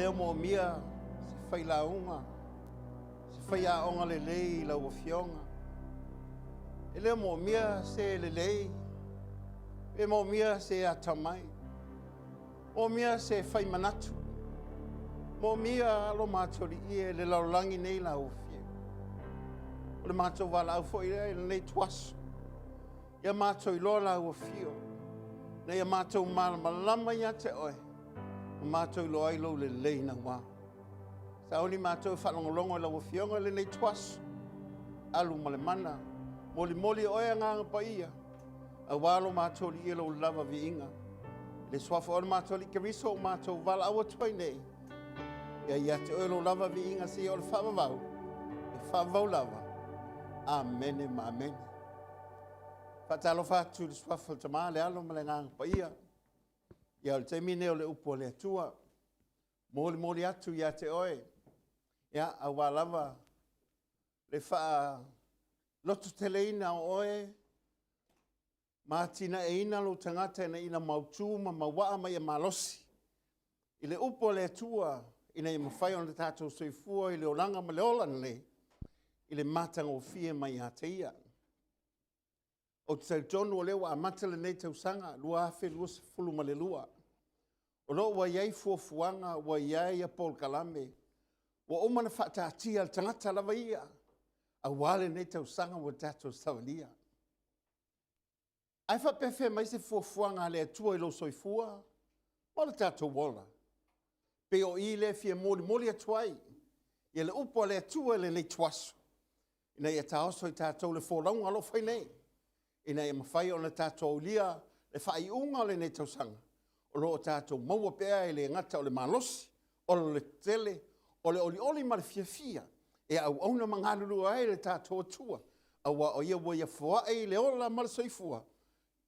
le o moomia se failauga, se faiaoga lelei i lau Afioga. E le o moomia se lelei, pe moomia se atamai. Moomia se fai manatu. Moomia lo matou Alii e le lalolagi nei lau Afioga. O le matou valaau foi lea i lenei ituaso. Ia matou iloa lau afio, ina ia matou malamalama ia te oe, ma matou iloa ai lou lelei naua. Sauni matou e faalogologo i lau Afioga i lenei ituaso, alu ma le mana, molimoli e oe Agaga Paia, aua lo matou Alii e lou lava viiga. I le suafa o le matou Alii Keriso ua matou valaau atu ai nei, ia ia te oe lou lava viiga seia o le faavavau, e faavavau lava. Amene ma amene. Faatalofa atu i le suafa o le Tama, le Alo ma le Agaga Paia. Ia o le taimi lenei o le upu a le Atua. Molimoli atu ia te oe, ia, aua lava le faalototeleina o oe ma atinaeina lou tagata ina ia mautu ma mauaa ma ia malosi i le upu a le Atua ina ia mafai ona tatou soifua i le olaga ma le ola lelei i le matagofie mai ia te Ia. Ou te talitonu o lea ua amata lenei tausaga 2022. O lo o ua i ai fuafuaga, ua i ai polokalame, ua uma ona faataatia e le tagata lava ia, aua lenei tausaga ua tatou savalia. Ae faapefea mai se fuafuaga a le Atua i lou soifua ma lo tatou ola? Pei o i lea e fia molimoli atu ai ia le upu a le Atua i lenei ituaso, ina ia taoso i tatou le folauga o lo o fai nei, ina ia mafai ona tatou aulia le faaiuga o lenei tausaga, o lo o tatou maua pea e le gata o le malosi, o le lototele, o le olioli ma le fiafia e auauna ma galulue ai le tatou Atua, aua o Ia ua Ia foai le ola ma le soifua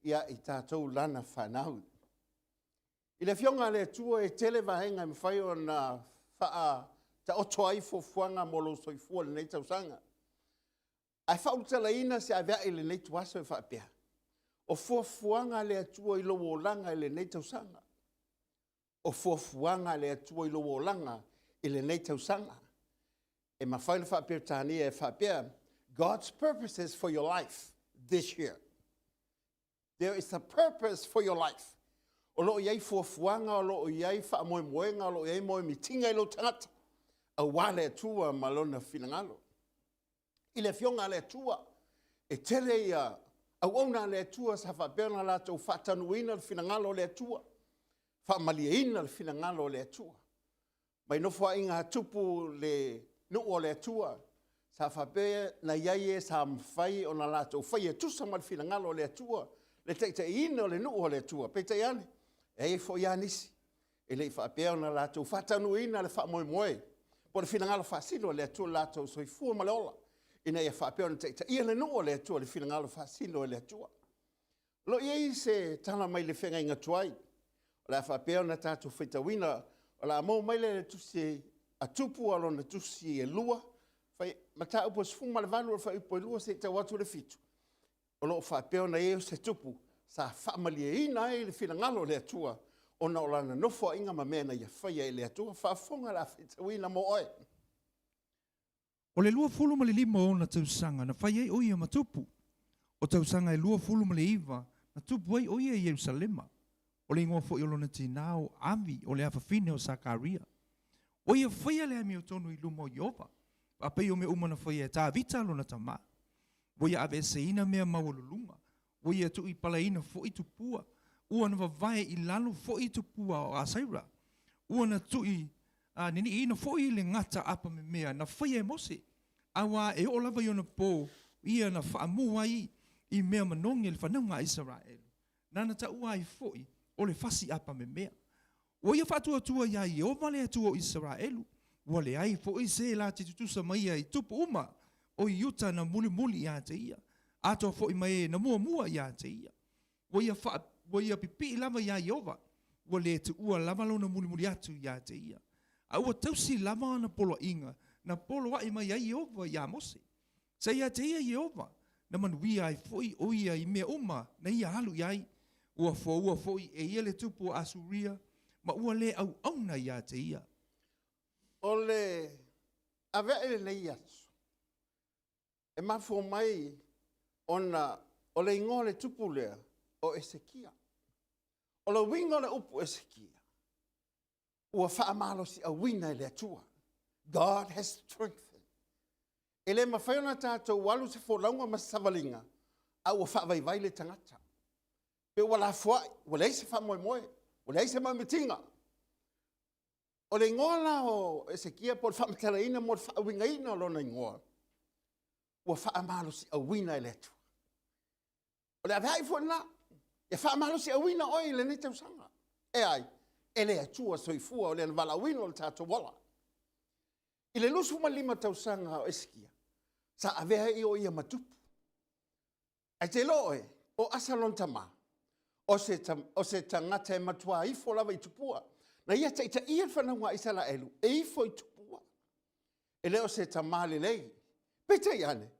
ia i tatou lana fanau. I le Afioga a le Atua e tele vaega e mafai ona faataoto ai fuafuaga mo lou soifua i lenei tausaga. Ae faaulutalaina se aveai i lenei ituaso e faapea, o fuafuaga a le Atua i lou olaga i lenei tausaga. O fuafuaga a le Atua i lou olaga i lenei tausaga. E mafai ona faa-Peretania e faapea, God's purposes for your life this year. There is a purpose for your life. O lo o i ai fuafuaga, o lo o i ai faamoemoega, o lo o i ai moemitiga i lou tagata, aua le Atua ma Lona finagalo. I le Afioga a le Atua, e tele ia auauna a le Atua sa faapea ona latou faataunuuina le finagalo o le Atua, faamalieina le finagalo o le Atua. Mai nofoaiga a tupu le nuu o le Atua, sa faapea na i ai e sa mafai ona latou faia e tusa ma le finagalo o le Atua le taitaiina o le nuu o le Atua. Peitai ane, e i ai foi lava nisi e le i faapea ona latou faataunuuina le faamoemoe po o le finagalo faasino o le Atua i lo latou soifua ma le ola, ina ia faapea ona taitaia le nuu o le Atua i le finagalo faasino e le Atua. O lo o i ai se tala mai le feagaiga tuai, o le a faapea ona tatou faitauina, o le a maua mai lea i le tusi a Tupu a lona tusi e 2, mataupu e 18 o le fuaiupu e 2 seia tau atu i le 7, o lo o faapea ona i ai se tupu sa faamalieina ai le finagalo o le Atua ona o lana nofoaiga ma mea na ia faia e le Atua. Faafofoga o le a faitauina mo oe. O le 25 o ona tausaga na fai ai o ia ma tupu. O tausaga e 29 na tupu ai o ia i Ierusalema. O le igoa foi o lona tinā o Avi o le afafine o Sakaria. Ua ia faia le amiotonu i luma o Ieova, faapei o mea uma na faia e Tavita lona tamā. Ua ia aveeseina mea maualuluga, ua ia tuuipalaina foi tupua, ua na vavae i lalo foi tupua o Asaira, ua na tui niniiina foi le gata apamemea na faia e Mose, auā e oo lava i ona po ia na faamu ai i mea manogi a le fanauga a Isaraelu, nana taua ai foi o le fasi apamemea. Ua ia faatuatua iā Ieova le Atua o Isaraelu, ua leai foi se la te tutusa ma ia i tupu uma o Iuta na mulimuli ia te ia, atoa foi ma e na muamua ia te ia. Ua ia faa, ua ia pipii lava iā Ieova, ua le tuua lava lona mulimuli atu ia te ia. A ua tausi lava ana poloaiga na poloai mai ai Ieova iā Mose. Sa ia te ia Ieova, na manuia ai foi ʻo ia i mea uma na ia alu i ai. Ua foua foi e ia le tupu o Asuria, ma ua le auauna ia te ia. le aveae lenei aso, e mafua mai ona o le igoa o le tupu lea o Esekia. O le uiga o le upu Esekia, ua faamalosiauina e le Atua. God has strengthened. E le mafai ona tatou alu se folauga ma se savaliga, a ua faavaivai le tagata. Pe ua lafoai, ua leai se faamoemoe, ua leai se maumatiga. O le igoa la o Esekia po o le faamatalaina mo le faauigaina o lona igoa, ua faamalosiauina e le Atua. O le aveai foi lena, e faamalosiauina oe i lenei tausaga. E ai, e le Atua soifua o le valaauina o le tatou ola. I le 25 tausaga o Esekia, sa avea ai o ia ma tupu. Ae te iloa oe, o Asa lona tama, o se, o se tagata e matua ifo lava i tupua. Na ia taitaia le fanauga a Isaraelu e ifo i tupua. E le o se tama lelei. Peitai ane,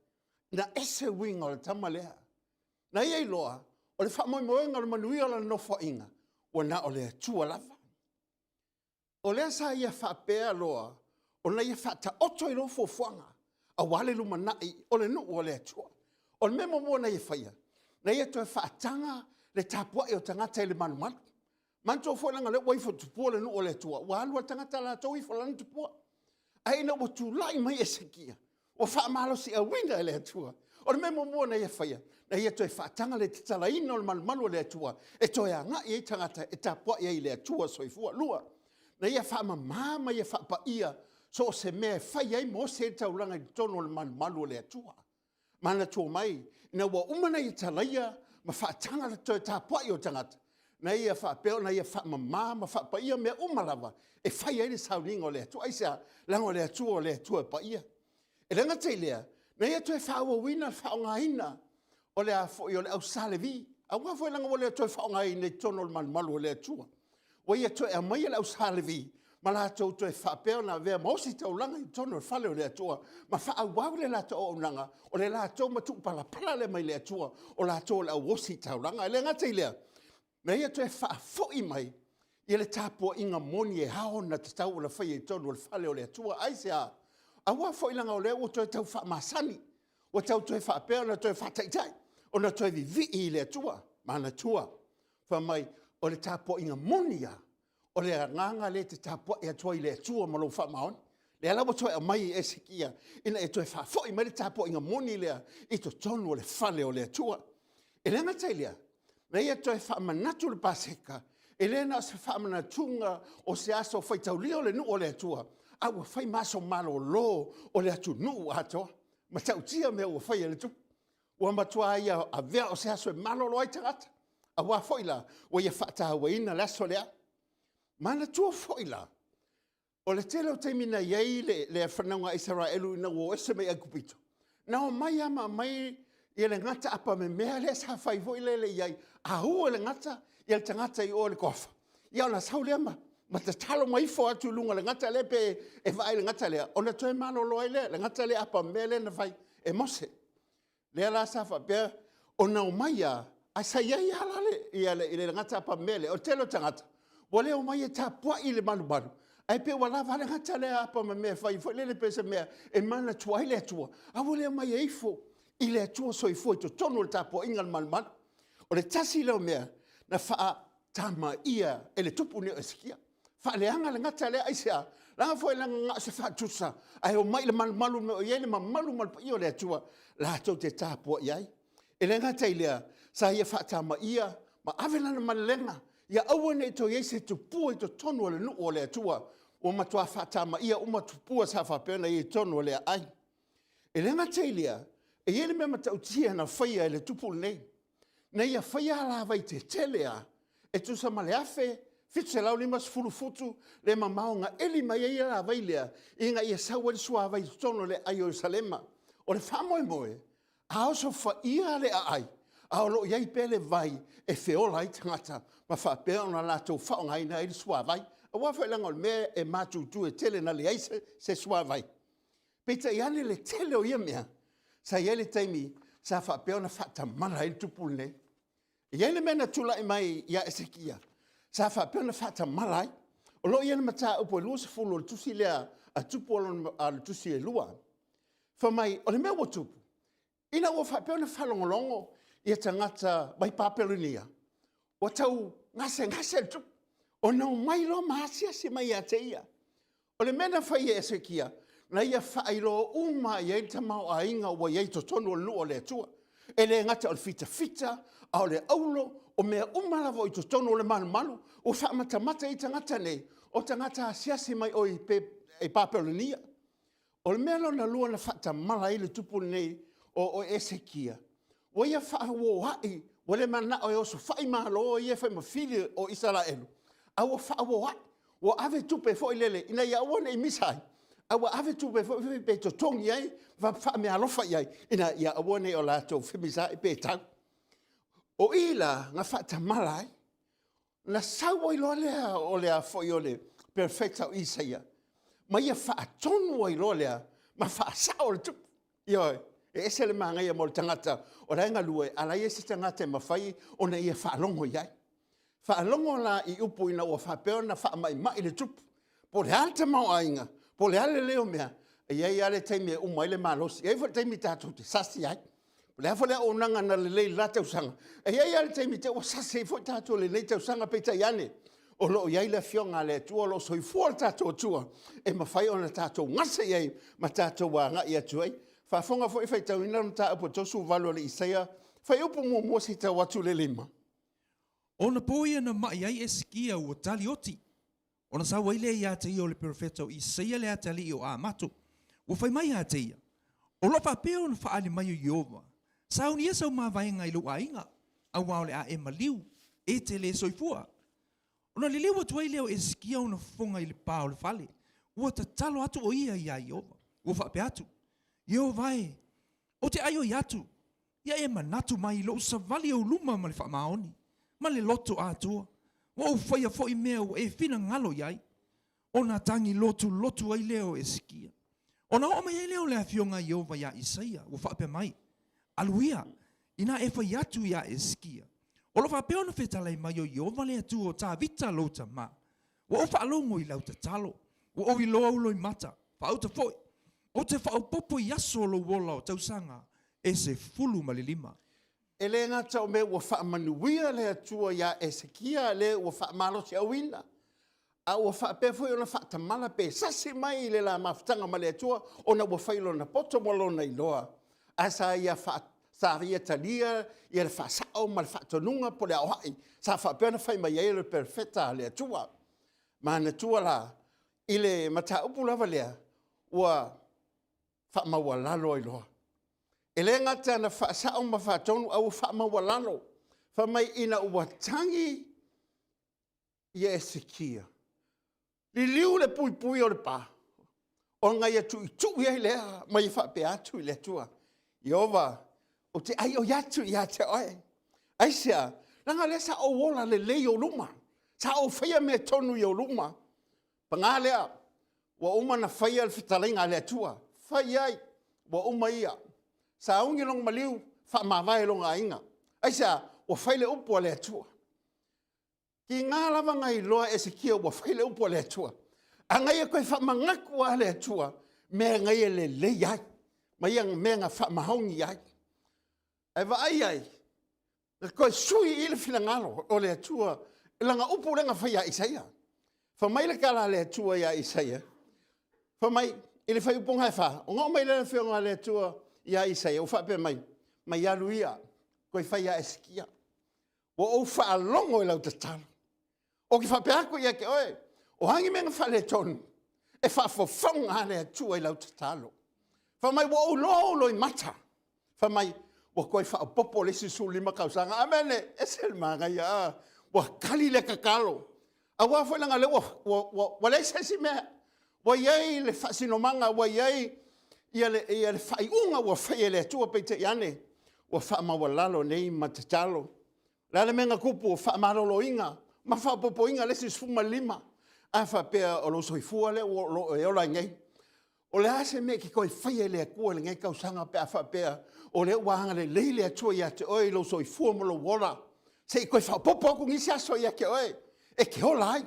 na ese uiga o le tama lea. Na ia iloa, o le faamoemoega o le manuia o lana nofoaiga, ua na o le Atua lava. O lea sa ia faapea loa ona ia faataoto i loa fuafuaga aua le lumanai o le nuu o le Atua. O le mea muamua na ia faia, na ia toe faataga le tapuai o tagata i le malumalu. Manatua foi leaga o lea ua ifo i tupua le nuu o le Atua, ua alu lava le tagata latou ifo i lana tupua. Ae ina ua tulai mai Esekia, ua faamalosiauina e le Atua. O le mea muamua na ia faia, na ia toe faataga le tatalaina o le malumalu o le Atua e toe agai ai tagata e tapuai ai i le Atua soifua. Lua, na ia faamama ma ia faapaia so o se mea e fai ai ma osi ai le taulaga i totonu o le malumalu o le Atua. Manatua mai, ina ua uma ona ia talaia ma faataga le toe tapuai o tagata, na ia faapea ona ia faamama ma faapaia mea uma lava e fai ai le sauniga o le Atua. Aisea? Leaga o le Atua o le Atua e paia. E le gata i lea, na ia toe faaauauina le faaaogaina o le a foi o le au sa Levi, aua foi leaga ua le toe faaaogaina i totonu o le malumalu o le Atua. Ua ia toe aumaia le au sa Levi ma latou toe faapea ona avea ma ositaulaga i totonu o le fale o le Atua ma faaauau le latou auaunaga, o le latou matuupalapala lea mai le Atua, o latou o le au ositaulaga. E le gata i lea, na ia toe faafoi mai ia le tapuaiga moni e ao ona tatau ona faia i totonu o le fale o le Atua. Aisea? Aua foi leaga o lea ua toe tau faamasani, ua tau toe faapea ona toe faataitai, ona toe vivii i le Atua. Manatua, fai mai, o le tapuaiga moni lava, o le agaga lea e te tapuai atu ai i le Atua ma lou faamaoni. Lea la ua toe aumai e Esekia ina ia toe faafoi mai le tapuaiga moni lea i totonu o le fale o le Atua. E le gata i lea, na ia toe faamanatu le Paseka, e le na o se faamanatuga o se aso faitaulia o le nuu o le Atua, a ua fai ma aso malolo o le atunuu atoa. Matautia mea ua faia e le Tupu. Ua matua ia avea o se aso e malolo ai tagata, aua foi la, ua ia faatauaina le aso lea. Manatua foi la, o le tele o taimi na i ai le, le fanauga a Isaraelu ina ua o ese mai Aikupito, na omai lava ma aumai ia le gata apamemea lea sa fai foi lele i ai, a ua le gata, ia le tagata i o i le toafa, ia ona sau lea ma, ma tatalo ma ifo atu i luga o le gata lea pe e vaai i le gata lea, ona toe malolo ai lea, le gata lea apamemea lea na fai e Mose. Lea la sa faapea ona omai lava, ae sa i ai lava la le, ia le, le gata apamemea lea. O le tele o tagata, ua le omai e tapuai i le malumalu, ae pei ua lava le gata lea apamemea e fai foi lele pei o se mea e manatua ai le Atua, a ua le omai e ifo i le Atua soifua i totonu o le tapuaiga a le malumalu. O le tasi lea o mea na faatamaia e le tupu lenei o Esekia. Faaleaga le gata lea, aisea? Leaga foi leaga na o se faatusa, ae omai i le malumalu mea o i ai le mamalu ma le paia o le Atua, latou te tapuai ai. E le gata i lea, sa ia faatamaia ma ave lana malelega, ia aua ne i toe i ai se tupua i totonu o le nuu o le Atua, ua matua faatamaia uma tupua sa faapea ona i ai i totonu o le aai. E le gata i lea, e i ai le mea matautia na faia e le tupu lenei, na ia faia alavai tetele lava e tusa ma le 1750 futu le mamao na eli mai ai alavai lea ina ia sau ai le suavai i totonu o le aai o Ierusalema. O le faamoemoe, a osofaia le aai, a o lo o i ai pea le vai e feola ai tagata ma faapea ona latou faaaogaina ai le suavai. Aua foi leaga o le mea e matutu e tele ina leai se suavai. Peitai ane le tele o ia mea, sa i ai le taimi sa faapea ona faatamala ai le tupu lenei. E i ai le mea na tulai mai ia Esekia, sa faapea ona faatamala ai. O lo o i ai le mataupu e 20 o le tusi lea a Tupu o lona, a le tusi e lua. Fai mai, o le mea ua tupu, ina ua faapea ona faalogologo ia tagata mai Papelonia, ua tau gasegase le tupu, ona omai loa ma asiasi mai ia te ia. O le mea na fai e Esekia, na ia faailoa uma i ai le tamaoaiga ua i ai i totonu o le nuu o le Atua. E le gata o le fitafita, a o le auro, o mea uma lava o i totonu o le malumalu, ua faamatamata ai tagata nei, o tagata asiasi mai o i Papelonia. O le mea lona lua na faatamala ai le tupu lenei o Esekia, ua ia faauoai, ua le mananao e osofai malo ia e fai ma fili o Isaraelu, a ua faauoai, ua ave tupe foi lele ina ia aua ne i misa ai, a ua ave tupe foi lele pe totogi ai ma faameaalofa i ai, ina ia aua ne i o latou femisaai pe tau. O i la na faatamala ai, Na sau ai loa lea o le a foi o le perofeta o Isaia, ma ia faatonu ai loa lea ma faasao le tupu. Ioe, e ese le manaia mo le tagata o la e galue, a la e i ai se tagata e mafai ona ia faalogo i ai. Faalogo la i upu ina ua faapea ona faamaimai le tupu, po o le a le tamaoaiga, po o le a le lelei o mea, e i ai lava le taimi e uma ai le malosi. E i ai foi le taimi tatou te sasi ai. O le a foi le auaunaga na lelei i le la tausaga, e i ai lava le taimi te i ua sasi ai foi tatou i lenei tausaga, peitai ane, o lo o i ai le Afioga a le Atua, o lo o soifua lo tatou Atua e mafai ona tatou gase i ai ma tatou agai atu ai. Faafofoga foi faitauina le mataupu 38 o le Isaia, fuaiupu 1 seia tau atu i le 5. Ona po ia na mai ai Esekia ua tali oti, Ona sau ai lea ia te ia o le perofeta o Isaia le atalii o Amato, ua fai mai ia te ia, O lo o faapea ona faaali mai o Ieova, sauni ia sau mavaega i lou aiga, auā o le a e maliu, e te le soifua. Ona liliu atu ai lea o Esekia ona fofoga i le pa o le fale, ua tatalo atu o ia iā Ieova, ua faapea atu, Ieova e, ou te aioi atu, Ia e manatu mai i lou savali ou luma ma le faamaoni, ma le loto atoa, ua ou faia foi mea ua e finagalo i ai. Ona tagi lotulotu ai lea o Esekia. Ona oo mai ai lea o le afioga a Ieova iā Isaia, ua faapea mai, Alu ia, inā e fai atu iā Esekia, o lo o faapea ona fetalai mai o Ieova le Atua o Tavita lou tama, Ua ou faalogo i lau tatalo, ua ou iloa ou loimata, faauta foi, ou te faaopoopo i aso o lou ola o tausaga e 15. E le gata o mea ua faamanuia le Atua iā Esekia le ua faamalosiauina, a ua faapea foi ona faatamala pe sasi mai i le la mafutaga ma le Atua ona ua fai lona poto ma lona iloa, ae sa ia faa, sa ia talia ia le faasao ma le faatonuga po o le aoai sa faapea ona fai mai ai le perofeta a le Atua. Manatua la, i le mataupu lava lea, ua faamaualalo ai loa. E le gata na faasao ma faatonu, a ua faamaualalo. Fai mai ina ua tagi ia Esekia, liliu le puipui o le pa, ona ia tuitui ai lea ma ia faapea atu i le Atua, Ieova, ou te aioi atu ia te oe. Aisea? Leaga o lea sa ou ola lelei i ou luma, sa ou faia mea tonu i ou luma. Paga lea, ua uma ona faia le fetalaiga a le Atua, fai i ai, ua uma ia. Sauni lona maliu, faamavae lona aiga. Aisea? Ua fai le upu a le Atua. Tiga lava na iloa e Esekia ua fai le upu a le Atua. A na ia toe faamanatu lava le Atua mea na ia lelei ai, ma ia mea na faamaoni ai. Ae vaai ai, na toe sui i le finagalo o le Atua i lana upu lea na fai ia Isaia. Fai mai le tala a le Atua ia Isaia, fai mai i le fuaiupu 4, ona oo mai lea o le afioga a le Atua ia Isaia ua faapea mai, mai alu ia, toe fai ia Esekia. Ua ou faalogo i lau tatalo. Ou te faapea atu ia te oe, o a ni mea na faaletonu, e faafofoga lava le Atua i lau tatalo. Fai mai, ua ou iloa ou loimata. Fai mai, ua toe faaopoopo le isi 15 tausaga. Amene, ese le manaia. Ah, ua tali le tatalo. Aua foi leaga o lea ua leai se isi mea. Ua i ai le faasinomaga, ua i ai ia le, ia le faaiuga ua fai e le Atua, peitai ane, ua faamaualalo nei ma tatalo. O le a le mea na tupu, o faamaloloina ma faaopoopoina le isi 15. A faapea o lou soifua lea o lo o e ola ai nei, o le a se mea e te toe faia e le Atua i lenei tausaga pe a faapea o lea ua agalelei le Atua ia te oe i lou soifua ma lou ola, se i toe faaopoopo atu nisi aso ia te oe e te ola ai.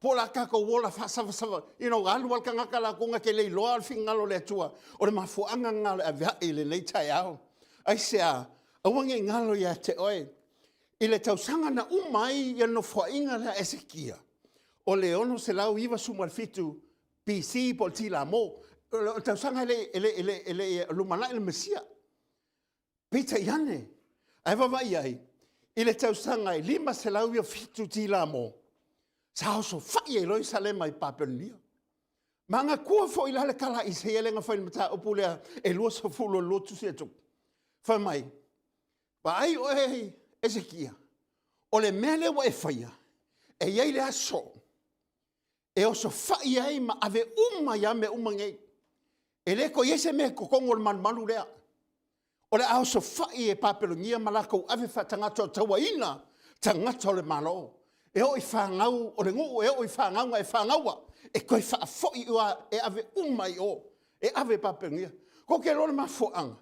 Po o le a tatou ola faasavasava, you know, alu lava le tagata latou na te le iloa le finagalo o le Atua. O le mafuaaga lena o le avea'i i lenei taeao. Aisea? Aua ne i galo ia te oe, i le tausaga na uma ai ia nofoaiga lea a Esekia, o le 697 BC po o le Tilamo, o le tausaga e le i lumanai le Mesia. Peitai ane, ae vaavaai i ai, i le tausaga e 597 Tilamo, sa osofai ai loa Ierusalema i Papelonia. Manatua foi la le tala a Isaia lea na fai i le mataupu lea e 22 tusi a Tupu. Fai mai, vaai oe Esekia, o le mea lea ua e faia, e i ai le aso e osofai ai ma ave uma ia mea uma nei. E le toe i ai se mea i totonu o le malumalu lea. O le a osofai e Papelonia ma latou ave faatagata o tauaina tagata o le Malo. E oo i fanau o le nuu, e oo i fanau na e fanauina, e toe faafoi e ave uma i o, e ave i Papelonia. Tou te iloa le mafuaaga,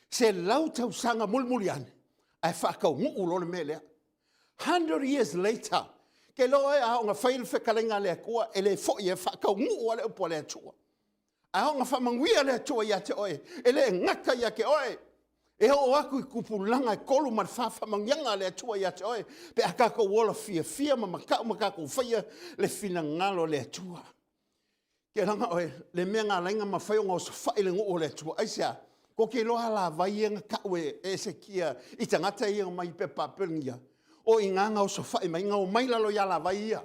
100 tausaga mulimuli ane, ae faataunuu loa le mea lea. 100 years later, te iloa oe a oo ina fai le fetalaiga a le Atua, e le foi e faataunuu lava le upu a le Atua. A oo ina faamanuia le Atua ia te oe, e le gata ia te oe, e oo atu i tupulaga e 3 ma le 4 faamanuiaga a le Atua ia te oe, pe a tatou ola fiafia ma matau ma tatou faia le finagalo o le Atua. Te laga oe, le mea na ala ai ona mafai ona osofai le nuu o le Atua. Aisea? Tou te iloa alavai ia na tau e Esekia i tagata ia na omai i Papelonia, o i ina na osofai mai, na omai i lalo i alavai ia.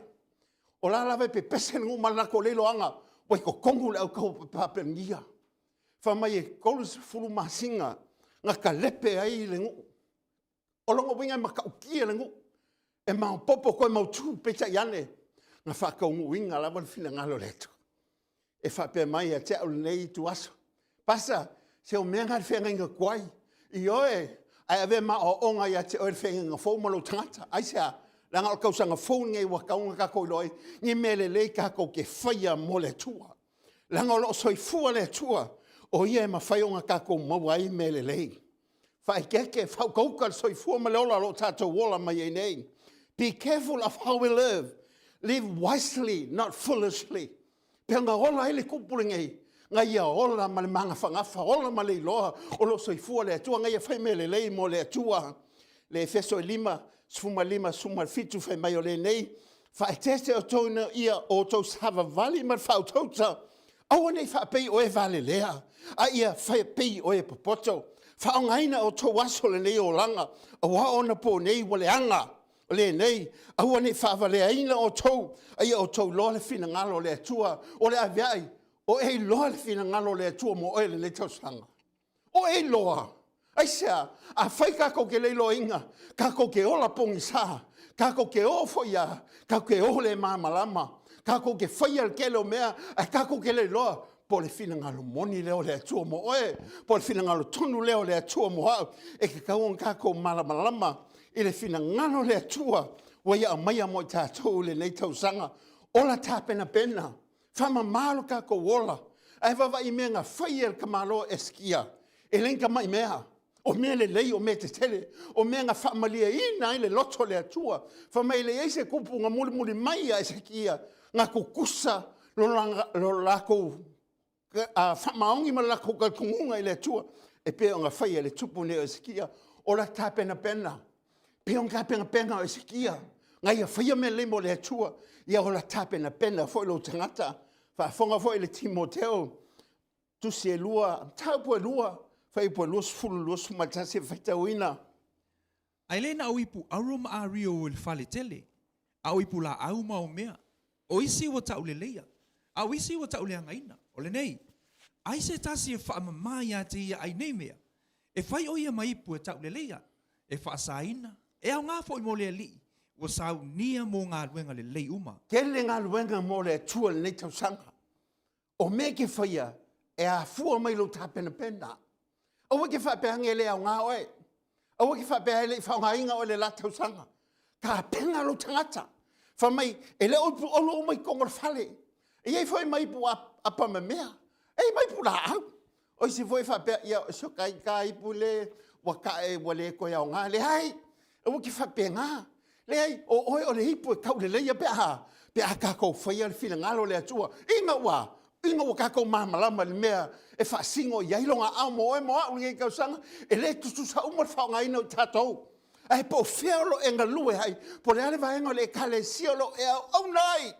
O la lava e pepese le nuu ma le latou le iloaga ua i totonu le au taua Papelonia. Fai mai e 30 masina na talepe ai le nuu. O lona uiga e matautia le nuu, e maopoopo toe mautu, peitai ane, na faataunuuina lava le finagalo o le Atua. E faapea mai ia te au lenei ituaso, Pasa, se o mea na i le feagaiga tuai, ioe, ae avea ma aoaoga ia te oe le feagaiga fou ma lou tagata. Aisea? Leaga o le tausaga fou lenei ua tatau ona tatou iloa ai ni mea lelei tatou te faia mo le Atua. Leaga o lo o soifua le Atua, o Ia e mafai ona tatou maua ai mea lelei. Faaeteete, faautauta le soifua ma le ola o lo o tatou ola mai ai nei. Be careful of how we live. Live wisely, not foolishly. Pea na ola ai le tupu lenei, na ia ola ma le magafagafa, ola ma le iloa o lo o soifua le Atua, na ia fai mea lelei mo le Atua. Le Efeso e 5, 15, 17 fai mai o lenei, faaeteete outou ina ia outou savavali ma le faautauta, Aua ne i faapei o e valelea, a ia faapei o e popoto. Faaaogaina outou aso lenei olaga, aua o onapo nei ua leaga lenei. Aua ne i faavaleaina outou, a ia outou iloa le finagalo o le Atua. O le aveai, o e iloa le finagalo o le Atua mo oe i lenei tausaga. O e iloa. Aisea? Afai tatou te le iloaina, tatou te ola pogisa, tatou te o foi lava, tatou te o le malamalama, tatou te faia le tele o mea, ae tatou te le iloa po o le finagalo moni lea o le Atua mo oe, po o le finagalo tonu lea o le Atua mo au. E tatau ona tatou malamalama i le finagalo o le Atua ua Ia aumaia mo i tatou i lenei tausaga. Ola tapenapena Faamama lo tatou ola, ae vaavaai i mea na fai e le tamaloa Esekia. E le ni tamai mea, o mea lelei, o mea tetele, o mea na faamalieina ai le loto o le Atua. Fai mai e leai se tupu na mulimuli mai ia Esekia na tutusa lo latou faamaoni ma le latou talitonuga i le Atua e pei ona faia e le tupu lenei o Esekia. O la tapenapena, pei ona tapenapena o Esekia, na ia faia mea lelei mo le Atua, ia ola tapenapena foi lou tagata. Faafofoga foi le Timoteo, tusi e lua, mataupu e lua, fuaiupu e 20, 21 e faitauina. Ae le na o ipu auro ma ario i le fale tele, a o ipu laau ma ao mea. O isi ua tauleleia, a o isi ua tauleagaina. O lenei, ai se tasi e faamama iā te ia ai nei mea, e fai ʻo ia ma ipu e tauleleia, e faasaina, e aoga foi mo le Alii, ua saunia mo galuega lelei uma. Tele galuega mo le Atua i lenei tausaga. O mea e te faia, e afua mai lou tapenapena. Aua e te faapea ane e le aoga oe. Aua e te faapea e le i faaaogaina oe i le la tausaga. Tapena lou tagata. Fai mai, e le o ipu olo uma i totonu o le fale. E i ai foi ma ipu apamemea, e i ai ma ipu laau. O isi foi faapea, ia, si o ta ipu le ua tae ua le toe aoga. Leai, aua e te faapena. Leai, o oe o le ipu e tauleleia pe a Pe a tatou faia le finagalo o le Atua, ina ua, ina ua tatou malamalama i le mea e faasino i ai Lona aao mo oe mo au i lenei tausaga, e le tutusa uma le faaaogaina o i tatou. Ae po o fea o lo o e galue ai, po o le a le vaega o le Ekalesia o lo o e auauna ai,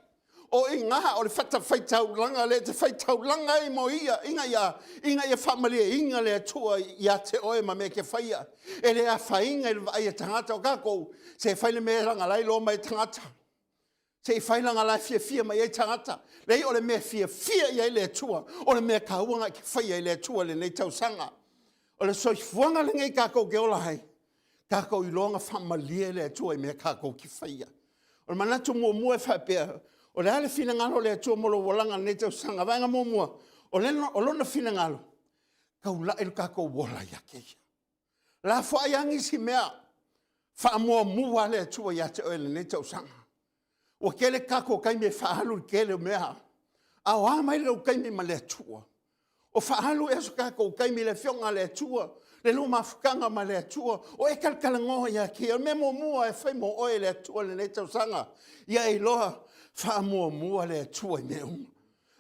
O i ina o le fatafaitaulaga lea e te faitaulaga ai mo Ia, ina ia, ina ia faamalieina le Atua ia te oe ma mea e te faia. E le afaina i le vaai a tagata o tatou, se fai le mea leaga o la e iloa mai e tagata. Se i fai leaga o la e fiafia mai ai tagata. Leai o le mea e fiafia i ai le Atua, o le mea taua lena e te faia i le Atua i lenei tausaga. O le soifuaga lenei tatou te ola ai, tatou iloa na faamalie le Atua i mea tatou te faia. O le manatu muamua e faapea, o le a le finagalo o le Atua mo lou olaga i lenei tausaga? Vaega muamua, o Lona finagalo, taulai lo tatou ola ia te Ia. Lafoai lava nisi mea, faamuamua lava le Atua ia te oe i lenei tausaga. Ua tele tatou taimi e faaalu i le tele o mea, a o a mai lou taimi ma le Atua? O faaalu ea so tatou taimi i le Afioga a le Atua, le lua mafutaga ma le Atua, o e talatalanoa ia te Ia. O le mea muamua e fai mo oe e le Atua i lenei tausaga, ia e iloa, faamuamua le Atua i mea uma.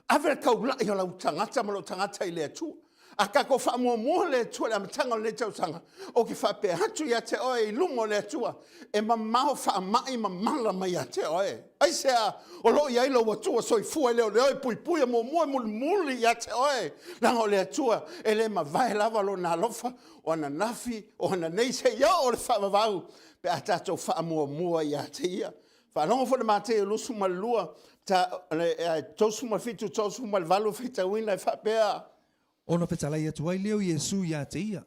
Ave le taulai o lau tagata ma lou tagata i le Atua. A tatou faamuamua le Atua i le amataga o lenei tausaga, ou te faapea atu ia te oe i luma o le Atua, e mamao faamai ma mala mai ia te oe. Aisea? O lo o i ai lou Atua soifua e leoleo e puipui e muamua e mulimuli ia te oe, leaga o le Atua e le mavae lava Lona alofa, o ananafi, o ananei seia oo i le faavavau pe a tatou faamuamua ia te Ia. Faalogo foi i le Mateo 22, 37, 38 e faitauina e faapea. Ona fetalai atu ai lea o Iesu ia te ia,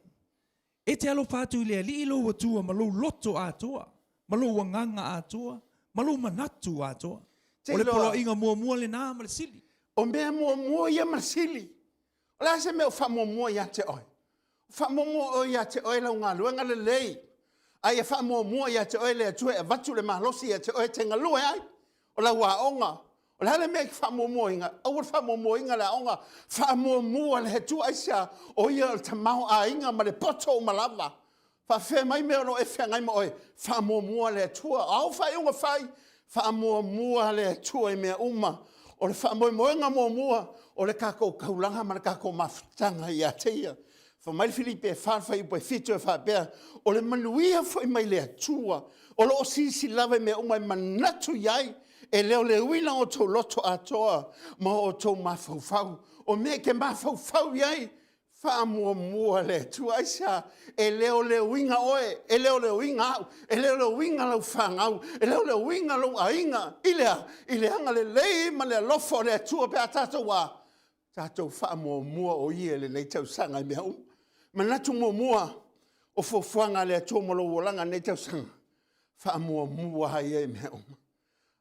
E te alofa atu i le Alii lou Atua ma lou loto atoa, ma lou agaga atoa, ma lou manatu atoa. O le poloaiga muamua lena ma le sili. O mea muamua ia ma le sili. O le a se mea o faamuamua ia te oe? O faamuamua oe ia te oe lau galuega lelei, a ia faamuamua ia te oe le Atua e avatu le malosi ia te oe e te galue ai. O lau aoga, o le a le mea e te faamuamuaina? Aua le faamuamuaina le aoga, faamuamua le Atua. Aisea? O ia o le tamaoaiga ma le poto uma lava. Faafefea mai mea o lo o e feagai ma oe? Faamuamua le Atua. O au faaiuga fai, faamuamua le Atua i mea uma. O le faamoemoega muamua, o le tatou taulaga ma le tatou mafutaga ia te Ia. Fai mai le Filipi e 4 fuaiupu e 7 e faapea, o le manuia foi mai le Atua, o lo o silasila lava i mea uma e manatu i ai, e leoleoina outou loto atoa ma outou mafaufau. O mea e te mafaufau i ai, faamuamua le Atua. Aisea? E leoleoina oe, e leoleoina au, e leoleoina lau fanau, e leoleoina lou aiga, i le a? I le agalelei ma le alofa o le Atua pe a tatou a? Tatou faamuamua o Ia i lenei tausaga i mea uma. Manatu muamua o fuafuaga a le Atua mo lou olaga i lenei tausaga, faamuamua lava Ia i mea uma.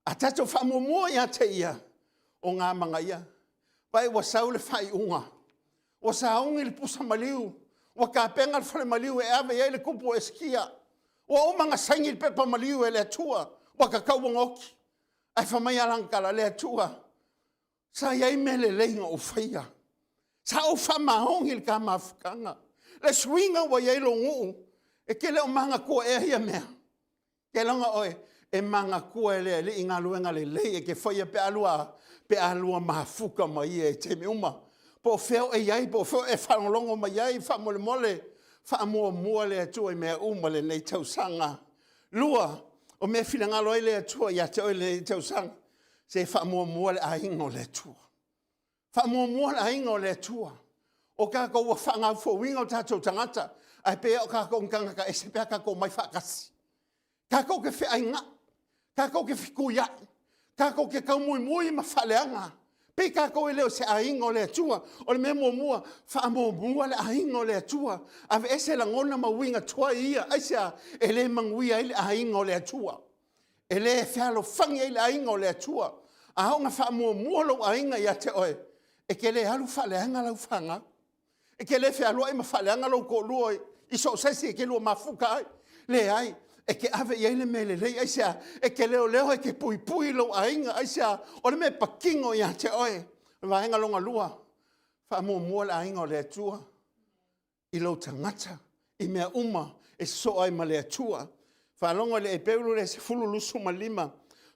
A tatou faamuamua ia te Ia, o gamagaia. Vaai ua sau le faaiuga, ua sauni le pusa maliu, ua tapena le fale maliu e ave i ai le tupu o Esekia. Ua uma ona saini le pepa maliu e le Atua, ua tatau ona oti. Ae fai mai lana tala, le Atua, sa i ai mea lelei na ou faia, sa ou faamaoni i le ta mafutaga. Le suiga ua i ai lou nuu, e te le o manatua ea ia mea? Keiloga oe e manatua e le Alii galuega lelei e te faia pe a lua, pe a lua mafuta ma ia i taimi uma. Po o fea o e i ai, po o fea o e faalogologo mai ai, faamolemole, faamuamua le Atua i mea uma i lenei tausaga. Lua, o mea e finagalo ai le Atua ia te oe i lenei tausaga, se faamuamua le aiga o le Atua. Faamuamua le aiga o le Atua. O tatou ua faagaufouina o tatou tagata, ae pei o tatou ni tagata ese pe a tatou omai faatasi. Tatou te feaiga'i, tatou te fetuia'i, tatou te taumuimui ma faaleaga. Pei tatou e le o se aiga o le Atua. O le mea muamua, faamuamua le aiga o le Atua. Aveese lagona ma uiga tuai ia. Aisea? E le manuia ai le aiga o le Atua. E le fealofani ai le aiga o le Atua. A oo ina faamuamua lou aiga ia te oe, e te le alu faaleaga lau fanau. E te le fealuai ma faaleaga lou toalua i so o se isi e te lua mafuta ai. Leai, e te ave i ai le mea lelei. Aisea? E te leoleo e te puipui lou aiga. Aisea? O le mea e patino ia te oe. O le vaega lona lua, faamuamua le aiga o le Atua i lou tagata i mea uma e sosoo ai ma le Atua. Faalogo i le Eperu le 10:25.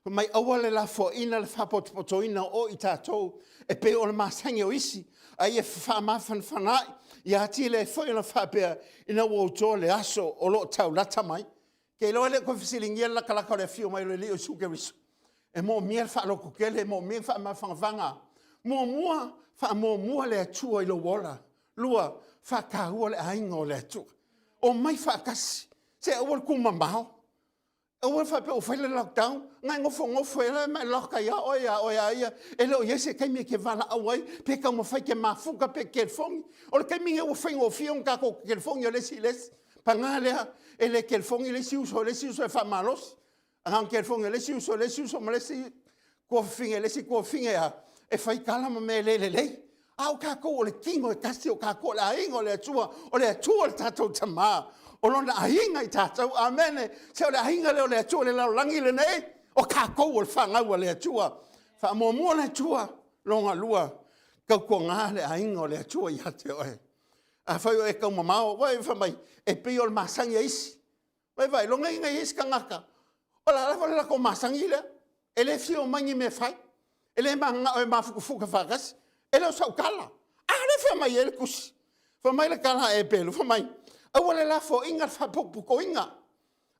Fai mai, Aua le lafoaina le faapotopotoina o i tatou e pei o le masani o isi, a ia faamafanafanaai ia atili ai foi ona faapea, ina ua outou le aso o lo o taulata mai. Ke iloa e le o toe fesiligia le latalata o le afio mai o le Alii o Iesu Keriso. E moomia le faalototele, e moomia le faamafanafanaga. Muamua, faamuamua le Atua i lou ola. Lua, faataua le aiga o le Atua. Omai faatasi, se aua le tumamao. Aua le faapea ua fai le lockdown, na e nofonofo ai lava ma e lock ai lava oe ia oe lava ia, e le o i ai se taimi e te valaau ai, pe taumafai e te mafuta pe te telefoni. O le taimi lenei ua faigofie ona tatou telefoni o le isi i le isi. Paga lea, e le telefoni le isi uso i le isi uso e faamalosi, ae na ona telefoni e le isi uso i le isi uso ma le isi tuafafine i le isi tuafafine a, e fai tala ma mea le lelei. A o tatou o le tino e tasi, o tatou o le aiga o le Atua, o le Atua le tatou Tama, o Lona aiga i tatou. Amene. Se o le aiga lea o le Atua i le lalolagi lenei, o tatou o le fanau a le Atua. Faamuamua le Atua, lona lua, tautuana le aiga o le Atua ia te oe. Afai o e taumamao, fai mai, e pei o le masani a isi. Vaai, logoina i ai isi tagata, o le a lava le latou masani lea, e le fia omai i ni mea e fai, e le mananao e mafuta faatasi. E le o sau tala. A lea e fai mai ai le tusi. Fai mai le tala a Eperu, fai mai, aua le lafoaiina le faapotopotoina.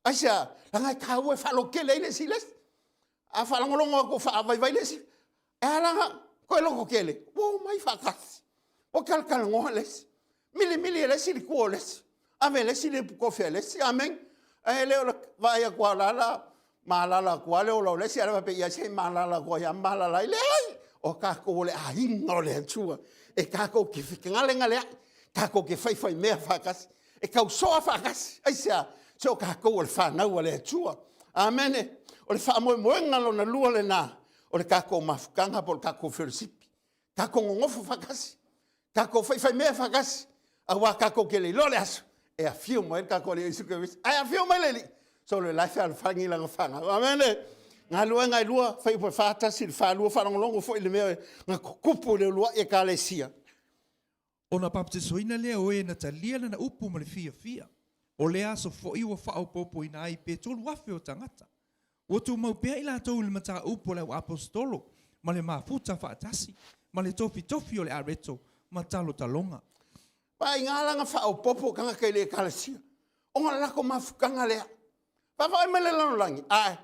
Aisea? Leaga e taua e faalototele ai le isi i le isi. A faalogologo atu o faavaivai le isi, e ala ona toe lototele, ua omai faatasi, ua talatalanoa le isi, milimili e le isi le tua o le isi, ave e le isi le iputofi a le isi. Amene. Ae le o le vaai atu lava o la e malala atu lava le ola o le isi ae faapea, ia se i malala atu ai lava ma malala ai. Leai! O tatou o le aiga o le Atua, e tatou te fegalegaleai, tatou te faifaimea faatasi, e tausoa faatasi. Aisea? Se o tatou o le fanau a le Atua. Amene. O le faamoemoega lona lua lena o le tatou mafutaga po o le tatou fellowship. Tatou nonofo faatasi, tatou faifaimea faatasi, aua tatou te le iloa le aso e afio mai ai le tatou Alii Iesu Keriso. Ae afio mai le Alii, solo o la e fealofani lana fanau. Amene. Galuega e 2, Fuaiupu 41 i le 42, faalogologo foi i le mea na tutupu i le uluai ekalesia. Ona papatisoina lea o e na talia lana upu ma le fiafia. O lea aso foi ua faaopoopoina ai pe 3,000 o tagata. Ua tumau pea i latou i le mataupu a le auaposetolo ma le mafuta faatasi, ma le tofitofi o le areto ma talotaloga. Vaaiga la na faaopoopo tagata i le Ekalesia, ona o le latou mafutaga lea. Vaavaai mai le lalolagi, ae,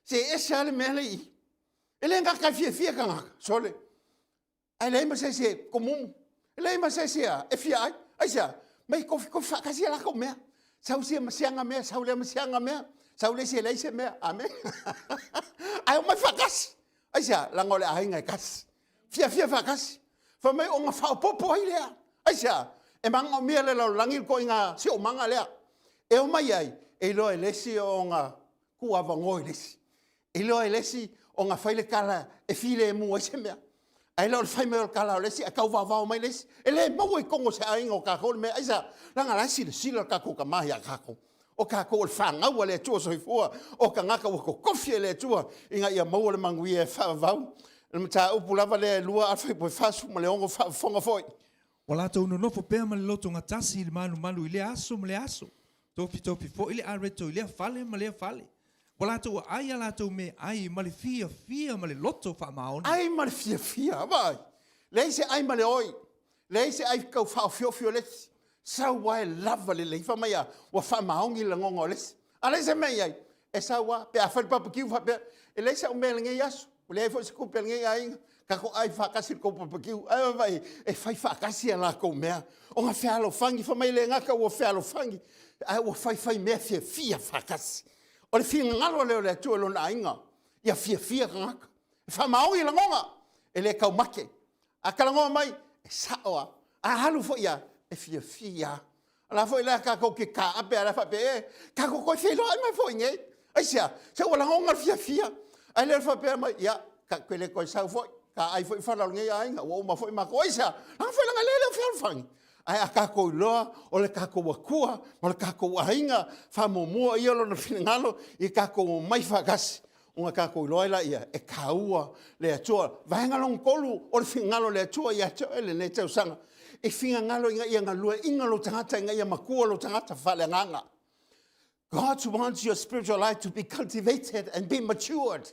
se e ese lava le mea lea e i i. E le gata e fiafia tagata, sole, ae leai ma se isi e tomumu, e leai ma se isi e fia ai. Aisea? Mai tofitofi faatasi a latou mea. Sau sia ma siaga mea, sau lea ma siaga mea, sau le isi e leai se mea. Amene. Ae omai faatasi. Aisea? Leaga o le aiga e tasi. Fiafia faatasi. Fai mai ona faaopoopo ai lea. Aisea? E manaomia e le lalolagi le ituaiga siomaga lea. E omai ai, e iloa e le isi ona tuuavanoa i le isi. E iloa e le isi ona fai le tala e filemu ai se mea. Ae le o le fai mai o le tala o le isi ae tau vaovao mai le isi. E le maua i totonu o se aiga o tatou le mea. Aisea? Leaga o la e silasila le tatou Tama ia tatou. O tatou o le fanau a le Atua soifua, o tagata ua totofi e le Atua ina ia maua le manuia e faavavau. O le mataupu lava lea e 2 afe 46 faafofoga foi. Ua latou nonofo pea ma le lotogatasi i le malumalu i lea aso ma lea aso. Tofitofi foi le areto i lea fale ma lea fale. Ua latou aai a latou meaai ma le fiafia ma le loto faamaoni. Ai ma le fiafia, vaai. Leai se ai ma le oi, leai se ai tau faaofiofi o le isi. Sau lava e lava lelei, fai mai a, ua faamaoni le lagona o le isi. A leai se mea i ai, e sau lava, pe a fai le barbecue faapea, e leai sau mea i lenei aso, ua leai foi se tupe a lenei aiga, tatou ai faatasi i le tou barbecue. Ae vaai, e fai faatasi a latou mea, ona fealofani, fai mai e le gata ua fealofani, ae ua faifai mea fiafia faatasi. O le finagalo lea o le Atua i lona aiga, ia fiafia tagata. E faamaoni lagona, e le taumate. A talanoa mai, e sao lava. A alu foi lava, e fiafia lava. O la foi la tatou te taape a la faapea, e, tatou toe feiloai mai foi nei. Aisea? Se ua lagona le fiafia. Ae le o le faapea mai, ia, ta te le toe sau foi, ta ai foi fala o lenei aiga, ua uma foi matou. Aisea? Leaga foi leaga lea e le o fealofani. Ae a tatou iloa o le tatou Atua ma le tatou aiga, faamuamua ia Lona finagalo ia tatou omai faatasi ona tatou iloa ai laia e taua le Atua. Vaega lona tolu o le finagalo o le Atua ia te oe lenei tausaga, e finagalo ina ia galueaiina lou tagata ina ia matua lou tagata faaleagaga. God wants your spiritual life to be cultivated and be matured.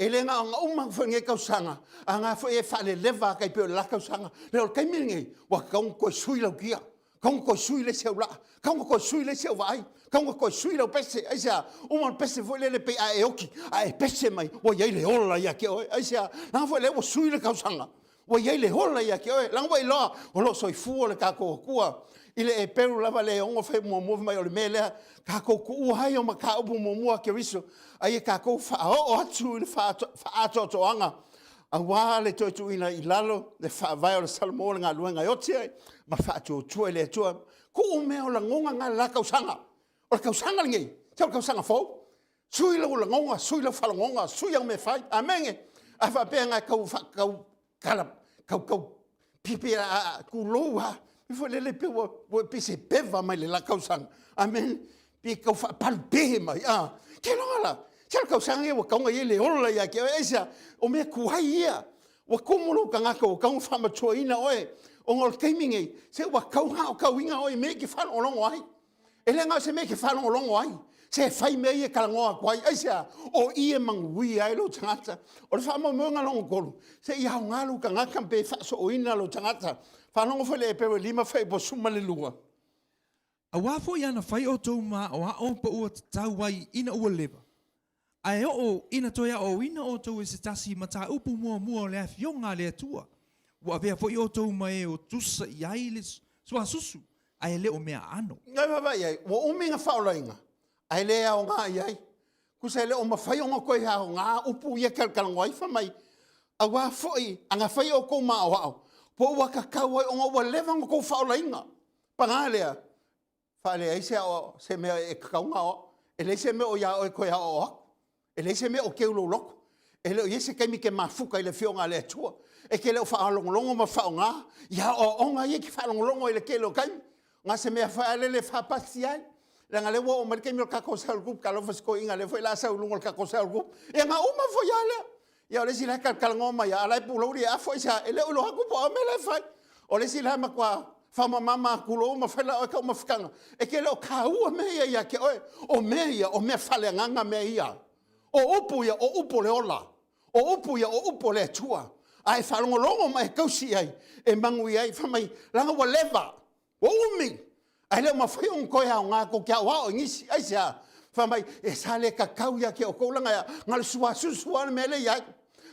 E le gaogauma foi lenei tausaga, a na foi e faaleleva a tai pei o le la tausaga. Le o le taimi lenei, ua tatau ona toe sui lau kia, tatau ona toe sui le isi au laa, tatau ona toe sui le isi au vaai, tatau ona toe sui lau pese. Aisea? Uma le pese foi lele pei a e oti, a e pese mai, ua i ai le ola ia te oe. Aisea? Leaga foi lea ua sui le tausaga. Ua i ai le ola ia te oe, leaga ua e iloa o lo o soifua le tatou Atua. I le Eperu lava le 6 fuaiupu muamua fai mai o le mea lea tatou tuua ai o mataupu muamua a Keriso, a ia tatou faaoo atu i le faaatoatoaga aua le toe tuuina i lalo le faavae o le Salamo le galuega e oti ai ma faatuatua i le Atua. Tuu mea o lagona na i le la tausaga. O le tausaga lenei, se o le tausaga fou. Sui lou lagona, sui lau faalogoga, sui au mea e fai. Amene. A faapea na tau faatau kala, tau tau pipi a tulou a, e foi lele pe ua ua pe se peva mai le la tausaga. Amene. Pe tau faapalupe mai. A, ke loa la. Se o le tausaga ia ua tau ia le ola ia ke oe. Aisea, o mea tuai ia. Ua tumu lou tagata ua tau faamatuaina oe. Ona o le taimi nei, se ua tau aotauina oe i mea e te faalogologo ai. E le na o se mea e te faalogologo ai, se fai mea ia e talanoa atu ai. Aisea? O i e manuia ai lou tagata. O le faamoemoega lona tolu, se i aoga lou tagata pe faasooina lou tagata. Faalogo foi le Eperu e 5 fuaiupu 12. Auā foi ana fai outou ma aoao po ua tatau ai ina ua leva, Ae oo ina toe aoaoina outou e se tasi mataupu muamua o le Afioga a le Atua, ua avea foi outou ma e o tusa i ai le suasusu, ae le o meaaano. Nai vaavaai i ai, ua umi na faaolaina, ae le aoga i ai. Tusa e le o mafai ona toe aoga upu ia e talatalanoa ai, fai mai, auā foi ana fai outou ma aoao, po ua tatau ai ona ua leva ona outou faaolaina. Paga lea, Faaleai se aoao, se mea e tatau ona aoao. E leai se mea o ia oe e toe aoao atu. E leai se mea o teu lou loto. E le o i ai se taimi e te mafuta i le Afioga a le Atua. E te le o faalogologo ma faaaoga i aoaoga ia e te faalogologo ai i le tele o taimi. Na se mea foi lele e faapasi ai. Leaga lea ua oo mai le taimi o le tatou cell group, talofa i si toeaina lea foi o le a sau i luga o le tatou cell group. Ia na uma foi lava lea. Ia o le isi la e talatalanoa mai lava, a o la e pulou le afu aisea, e le o iloa atu po o a mea la e fai. O le isi la e matua faamamama atu loa ma fai la oe taumafataga. E te le o taua mea ia ia te oe. O mea ia, o mea faaleagaga mea ia. O upu ia, o upu o le ola. O upu ia, o upu o le Atua. A e faalogologo ma e tausi i ai, e manuia ai. Fai mai, leaga ua leva. Ua umi, ae le o mafai ona toe aoga tou te aoao i nisi. Aisea? Fai mai, e sa le tatau ia te outou leaga e a? Na o le suasusu lava le mea lea e i ai.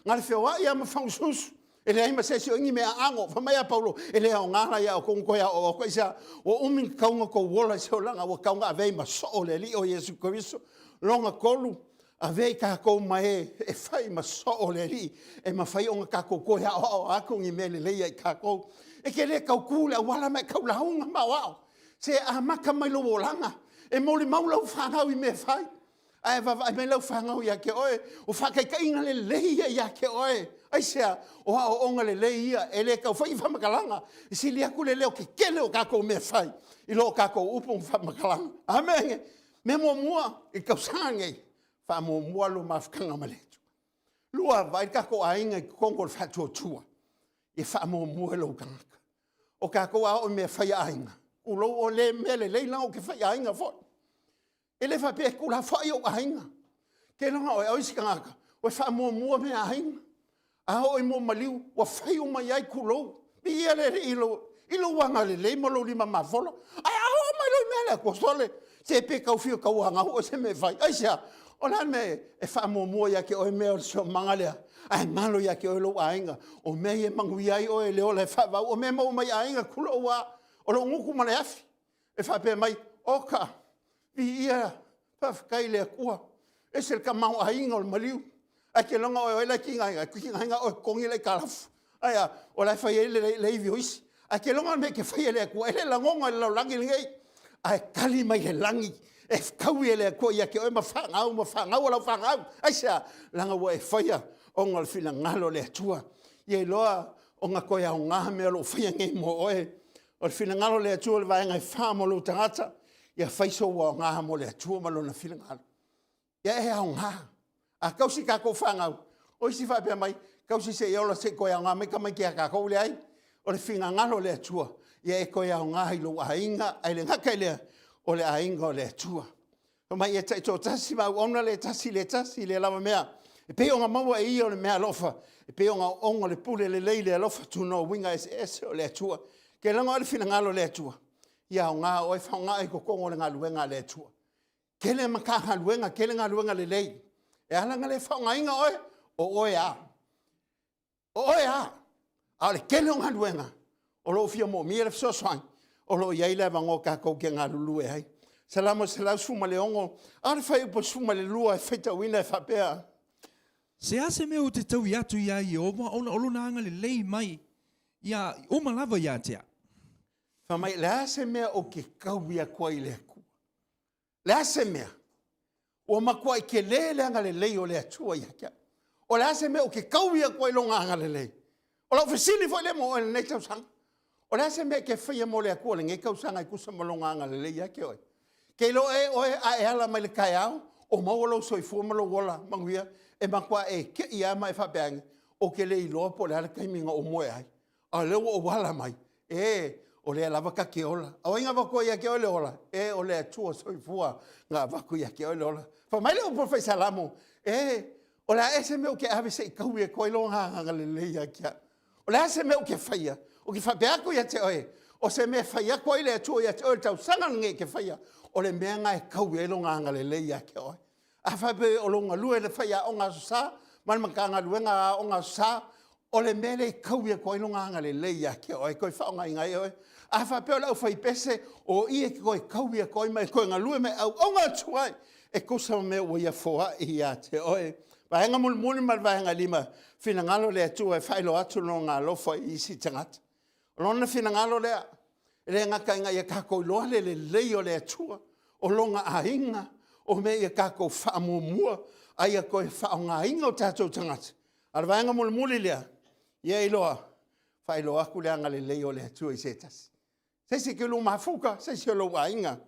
Na o le feoai lava ma fagususu. E leai ma se isi o i ni mea aano. Fai mai a Paulo, e le aoga la ia outou ona toe aoao atu. Aisea? Ua umi ona tatau ona outou ola i se olaga ua tatau ona avea ai ma soo le Alii o Iesu Keriso. Lona tolu, Avea i tatou ma e e fai ma soo le Alii, e mafai ona tatou toe aoao atu ni mea lelei ia i tatou. E te le tau tu i le auala ma e tau lauga ma aoao. Se amata mai lou olaga, e molimau lau fanau i mea e fai. Ae vaavaai mai lau fanau ia te oe, o faataitaiga lelei ia ia te oe. Aisea? O aoaoga lelei ia, e le tau fai ni faamatalaga, e sili atu le leo tetele o tatou mea e fai i lo tatou upu ma faamatalaga. Amene. Mea muamua i le tausaga lenei, faamuamua lou mafutaga ma le Atua. Lua, vaai le tatou aiga i totonu o le faatuatua, ia faamuamua i lou tagata. O tatou a oo i mea fai a aiga, tulou o le mea lelei leaga ou te fai aiga foi. E le faapea e tuulafoai ou aiga. Keiloga oe, o isi tagata, ua faamuamua mea a aiga. A oo i mua maliu, ua fai uma i ai, tulou. Viia le Alii i lou, i lou agalelei ma lou lima mafola. Ae a oo mai loa i mea lea, ua sole, se pe tau fia tauanau oe se mea e fai. Aisea? O le a le mea e faamuamua ia te oe mea o le siosiomaga lea, ae galo ia te oe lou aiga. O mea ia e manuia ai oe i le ola e faavau, o mea e maua mai aiga, tulou lava, o lou gutu ma le afi. E faapea mai, oka, viia, faafetai i le Atua, ese le tamaoaiga o le maliu. Ae te iloga oe o ai la e tigaina, e tigaina oe e totogi le aitalafu. Ae a, o la e fai ai le ivi o isi. Ae te iloga le mea e te faia e le Atua, e le lagona i le lalolagi lenei, ae tali mai le lagi, e taui e le Atua ia te oe ma fanau ma fanau a lau fanau. Aisea? Leaga ua e faia ona o le finagalo o le Atua. Ia iloa ona toe aoga mea o lo o faia nei mo oe. O le finagalo o le Atua o le vaega e fa mo lou tagata, ia fai sou aoga mo le Atua ma lona finagalo. Ia e aoga. A tausi tatou fanau, o isi faapea mai, tausi se i ola se i toe aoga mai tamaiti ia tatou, leai. O le finagalo o le Atua, ia e toe aoga i lou aiga, ae le gata i lea, o le aiga o le Atua. Fai mai, ia taitoatasi ma auauna le tasi i le tasi, le lava mea. E pei ona maua e ia o le meaalofa, e pei ona oona le pule lelei le alofa tunoa uiga eseese o le Atua. Ke lago ai le finagalo o le Atua, ia aoga oe faaaoga i totonu o le galuega a le Atua. Tele Matagaluega, tele galuega lelei. E ala ona le faaaogaina oe, o oe a? O oe a? A o le tele o galuega o lo o fia moomia le fesoasoani, o lo o i ai le avanoa tatou te galulue ai. Salamo 116, a o le fuaiupu 12 e faitauina e faapea, Se a se mea ou te taui atu iā Ieova ona o lona agalelei mai ia uma lava ia te au? Fai mai, le a se mea ou te taui atu ai i le Atua? Le a se mea? Ua matuai tele le agalelei o le Atua ia te au. O le a se mea ou te taui atu ai i lona agalelei? O lau fesili foi lea mo oe i lenei tausaga. O le a se mea e te faia mo le Atua i lenei tausaga e tusa ma lona agalelei ia te oe? Ke iloa ea oe a e ala mai le taeao o maua lou soifua ma lou ola manuia, e matua e te i lava ma e faapea ane, ou te le iloa po o le a le taimi na ou moe ai, a o lea ua ou ala mai, e, o lea lava ta te ola. O ai na avatua ia te oe le ola? E, o le Atua Soifua na avatu ia te oe le ola. Fai mai le upu a le Fai Salamo, e, o le a ea se mea ou te ave se i taui atu ai Lona agalelei ia te au? O le a se mea ou te faia? Ou te faapea atu ia te oe, o se mea e fai atu ai le Atua ia te oe i le tausaga lenei e te faia, o le mea lena e taui ai Lona agalelei ia te oe. A faapea o lou galue i le faiaoga Aso Sa ma le Matagaluega Aoga Aso Sa, o le mea lea e taui atu ai lona agalelei ia te oe, e toe faaaogaina ai oe. A faapea o le aufaipese, o i e toe taui atu ai ma e toe galue ma e auauna atu ai e tusa ma mea ua Ia foai ia te oe. Vaega mulimuli ma le vaega e lima, finagalo o le Atua e faailoa atu Lona alofa i isi tagata. O lona finagalo lea, e le gata ina ia tatou iloa le lelei o le Atua, o lona aiga, o mea ia tatou faamuamua, a ia toe faaaogaina o tatou tagata. A o le vaega mulimuli lea, ia iloa, faailoa atu le agalelei o le Atua i se tasi. Se isi e te lua mafuta, se isi o lou aiga.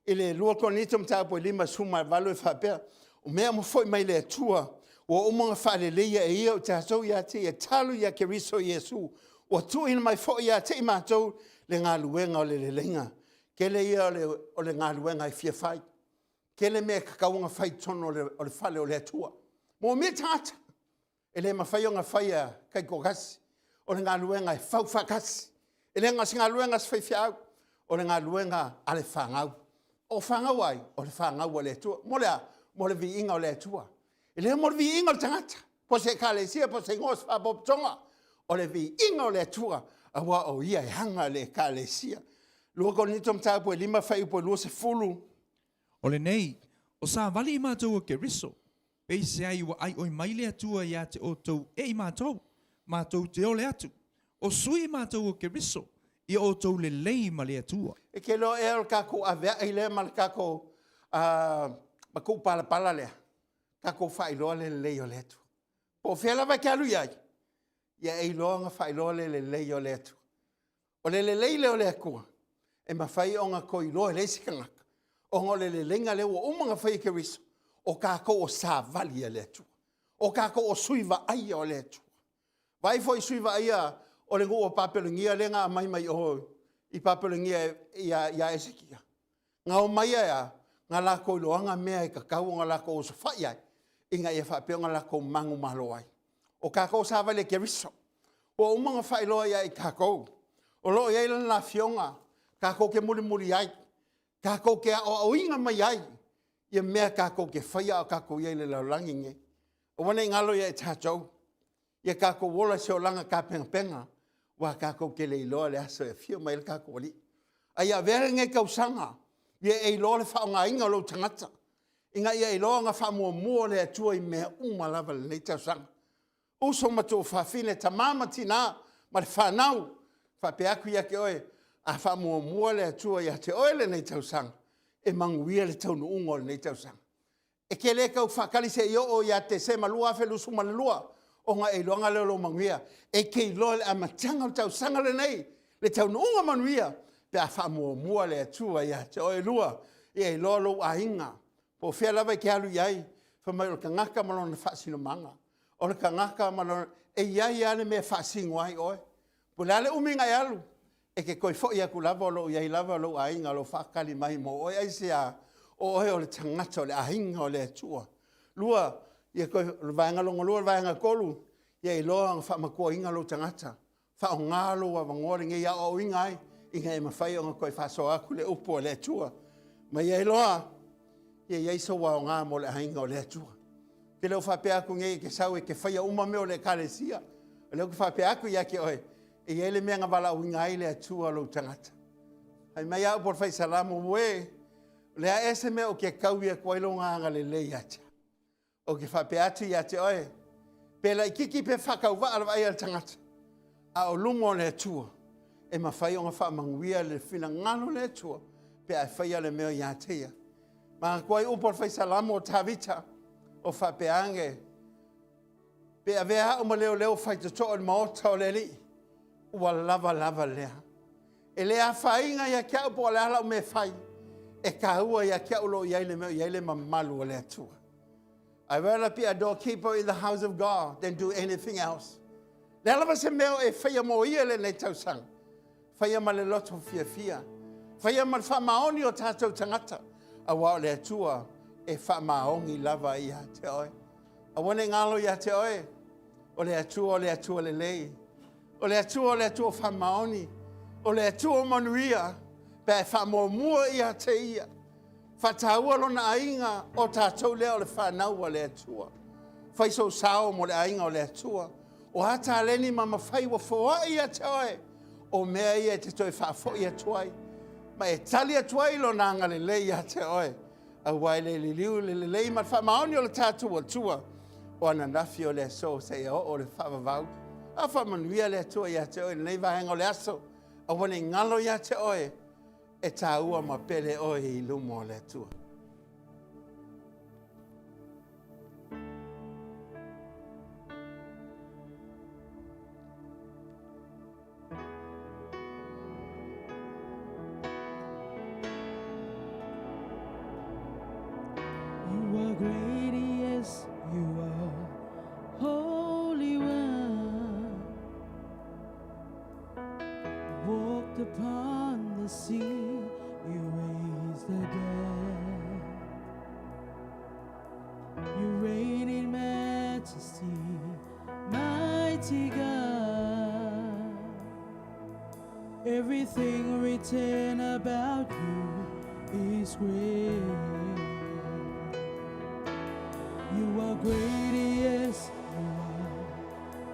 I le 2 Korinito mataupu e 58 e faapea, o mea uma foi mai le Atua, ua uma ona faaleleia e ia o tatou ia te ia talu ia Keriso Iesu, ua tuuina mai foi ia te i matou le galuega o le leleiga. Tele ia o le galuega e fia fai, tele mea e tatau ona fai i totonu o le fale o le Atua. Moomia tagata, e le mafai ona faia taitoatasi, o le galuega e fau faatasi. E le na o se galuega a se faifeau, o le galuega a le fanau. O fanau a ai? O le fanau a le Atua. Mo le a? Mo le viiga o le Atua. E le mo le viiga o le tagata, po o se ekalesia, po o se igoa o se faapotopotoga. O le viiga o le Atua, aua o Ia e ana le ekalesia. 2 Korinito mataupu e 5 fuaiupu e 20. O lenei, o savali i matou o Keriso, peiseai ua aioi mai le Atua ia te outou e i matou, matou te ole atu, o sui i matou o Keriso, ia outou lelei ma le Atua. E te iloa ea o le tatou aveai lea ma le tatou matuupalapala lea, tatou faailoa le lelei o le Atua. Po o fea lava e te alu i ai, ia e iloa ona faailoa le lelei o le Atua. O le lelei lea o le Atua, e mafai ona toe iloa e le isi tagata, ona o le leleiga lea ua uma ona fai e Keriso, o tatou o savali a le Atua. O tatou o sui vaaia o le Atua. Vaai foi i sui vaaia o le nuu o Papelonia lea na aumai mai o i Papelonia ia Esekia. Na omai ae a? Na latou iloaga mea e tatau ona latou osofai ai, ina ia faapea ona latou manumalo ai. O tatou o savali a Keriso, ua uma ona faailoa ia i tatou, o lo o i ai Lana Afioga tatou te mulimuli ai, tatou te aoaoina mai ai ia mea tatou te faia a o tatou i ai i le lalolagi lenei. Aua ne i galo ia i tatou, ia tatou ola i se olaga tapenapena, aua tatou te le iloa le aso e afio mai ai lo tatou Alii. A ia avea lenei tausaga ia e iloa le faaaogaina o lou tagata, ina ia iloa ona faamuamua le Atua i mea uma lava i lenei tausaga. Uso ma tuafafine, tama ma tina ma le fanau, faapea atu ia te oe, a faamuamua le Atua ia te oe lenei tausaga, e manuia le taunuuga o lenei tausaga. E te le tau faatali se i oo ia Tesema 2022 ona e iloaina lea o lou manuia. E te iloa i le amataga o le tausaga lenei le taunuuga manuia pe a faamuamua le Atua ia te oe. Lua, ia iloa lou aiga, po o fea lava e te alu i ai, fai mai o le tagata ma lona faasinomaga. O le tagata ma lona... E i ai lava le mea e faasino ai oe. Po o le a le umi ona e alu, e te toe foi atu lava o lo o i ai lava lou aiga o lo o faatali mai mo oe. Aisea? O oe o le tagata o le aiga o le Atua. Lua, Ia toe, o le vaega lona lua, o le vaega 3, ia iloa ona faamatuaina lou tagata. Faaaoga lou avanoa lenei e aoaoina ai ina ia mafai ona toe faasoa atu le upu a le Atua. Ma ia iloa, ia i ai sou aoga mo le aiga o le Atua. Ou te le o faapea atu nei e te sau e te faia uma mea o le Ekalesia. O lea ou te faapea atu ia te oe, e i ai le mea na valaauina ai le Atua lou tagata. Fai mai a upu a le Fai Salamo, auē, o le a ea se mea ou te taui atu ai Lona agalelei ia te au? Ou te faapea atu ia te oe, pe laitiiti pe faatauvaa i le vaai a le tagata, a o luma o le Atua, e mafai ona faamanuia le finagalo o le Atua pe a e faia le mea ia te Ia. Manatua ai upu a le Fai Salamo o Tavita o faapea ane, pe avea au ma leoleo faitotoa i le maota o le Alii, ua lava lava lea. E le afaina ia te au po o le a lau mea e fai, e taua ia te au o lo o i ai le mea o i ai le mamalu o le Atua. I rather be a doorkeeper in the house of God than do anything else. Le a lava se mea o e faia mo ia i lenei tausaga, faia ma le loto fiafia, faia ma le faamaoni o tatou tagata, aua o le Atua e faamaoni lava ia te oe. Aua ne i galo ia te oe, o le Atua o le Atua lelei, o le Atua o le Atua faamaoni, o le Atua manuia, pe a e faamuamua ia te Ia. Faataua lona aiga, o tatou lea o le fanau a le Atua. Fai sou sao mo le aiga o le Atua. O a taleni ma mafai ua foai ia te oe, o mea ia e te toe faafoi atu ai, ma e tali atu ai Lona agalelei ia te oe. Aua e le liliu le lelei ma le faamaoni o le tatou Atua, o ananafi, o le aso, seia oo i le faavavau. A faamanuia le Atua ia te oe i lenei vaega o le aso. Aua ne i galo ia te oe, e taua ma pele oe i luma o le Atua. You are great, yes, you are Holy One. Walked upon the sea, you raised the dead. You reign in majesty, mighty God. Everything written about you is great. You are great, yes, you are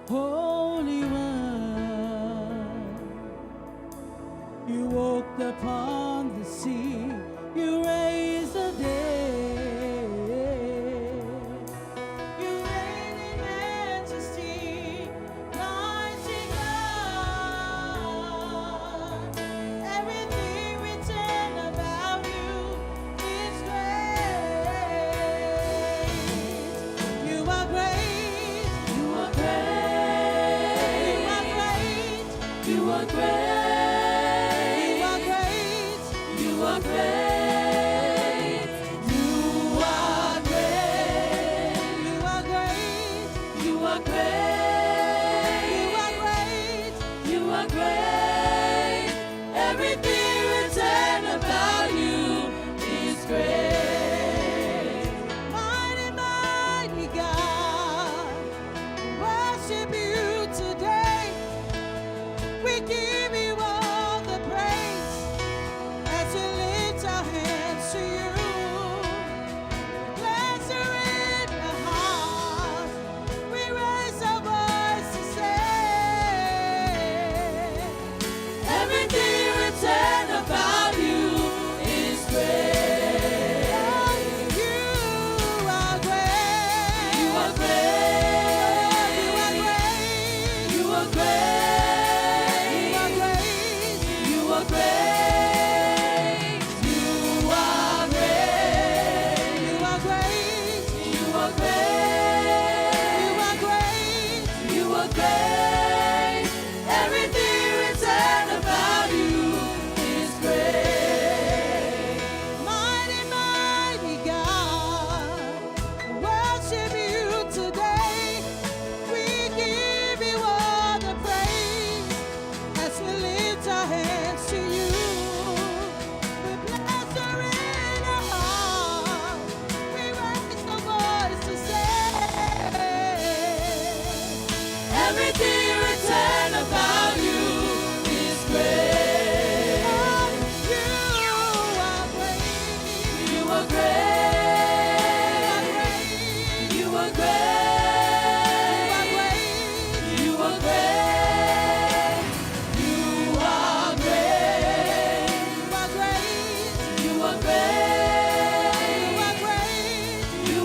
Holy One. You walked upon the sea, you raised the dead. You reign in majesty, mighty God. Everything written about you is great. You are great. You are great. You are great. You are great. You are great.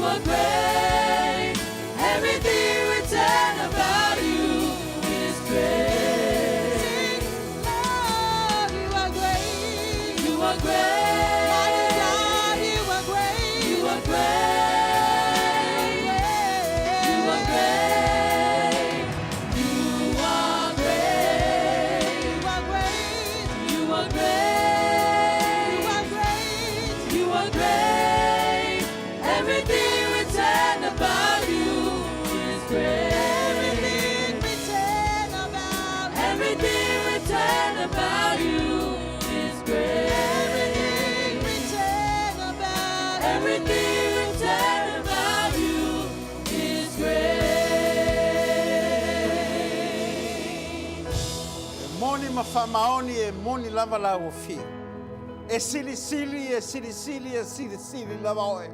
are great. Everything written about you is great. Sing, Lord, you are great. You are great. Mighty God, you are great. You are great. You are great. You are great. You are great. You are great. You are great. You are great. Everything written about you is great. Everything written about you. Everything written about you is great. Everything written about you. Everything written about you is great. E moni ma faamaoni e moni lava lau afio. E silisili, e silisili, e silisili lava oe.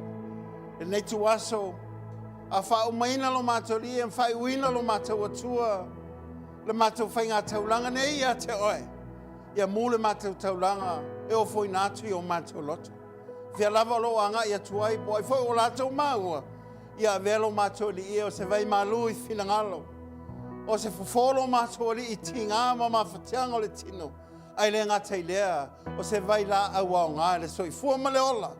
E lenei ituaso, a faaumaina lo matou alii ma faaiuina lo matou Atua, le matou faigataulaga nei ia te oe. Ia mu le matou taulaga e ofoina atu i o matou loto. Fia lava o lo o agai atu ai, po o ai foi o latou maua, ia avea lo matou alii e o se vai malu i finagalo. O se fofo lo matou alii i tigā ma mafatiaga o le tino, ae le gata i lea, o se vailaau aoga i le soifua ma le ola,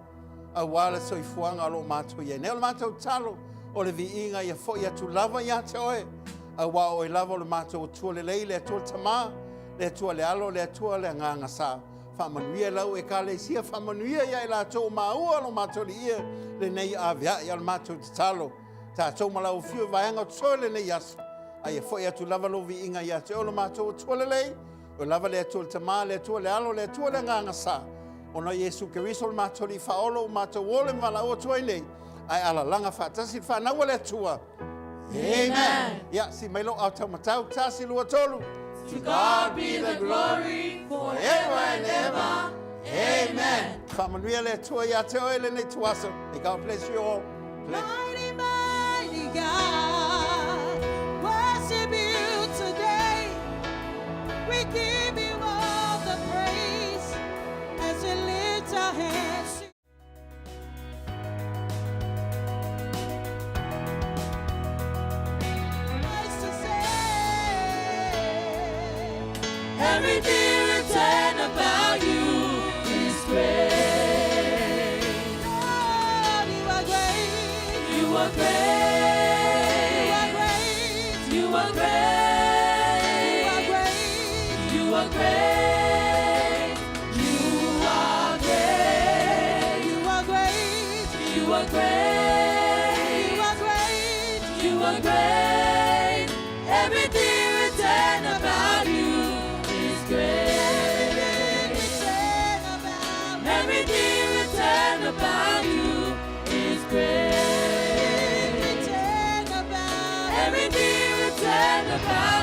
aua le soifuaga o lo o matou i ai nei. O le matou tatalo, o le viiga ia foi atu lava ia te oe, aua o oe lava o le matou Atua lelei, le Atua le Tama, le Atua le Alo, le Atua le Agaga Sa. Faamanuia i lau Ekalesia, faamanuia ia i latou o maua lo matou Alii e lenei aveai. A o le matou tatalo, tatou ma lau afio i vaega o totoe lenei aso, a ia foi atu lava lou viiga ia te oe lo matou Atua lelei, oe lava le Atua le Tama, le Atua le Alo, le Atua le Agaga Sa, ona o Iesu Keriso le matou Alii Faaola ua matou ole ma valaau atu ai nei, ae alalaga faatasi le fanau a le Atua. Amen. Ia, sii mai lou aao taumatau, tasi, lua, tolu. To God be the glory forever and ever. Amen. Faamanuia le Atua ia te oe lenei ituaso. May God bless you all. Bless. Mighty, mighty God, worship you today. We give you all the praise as we lift our hands. Nice to say. Everything written about you is great. Lord, you are great. You are great. You are great. You are great. You are great. You are great. You are great. You are great. You are great. You are great. You are great. Everything written about you is great. Everything written about you. Everything written about you is great. Written about you. Everything written about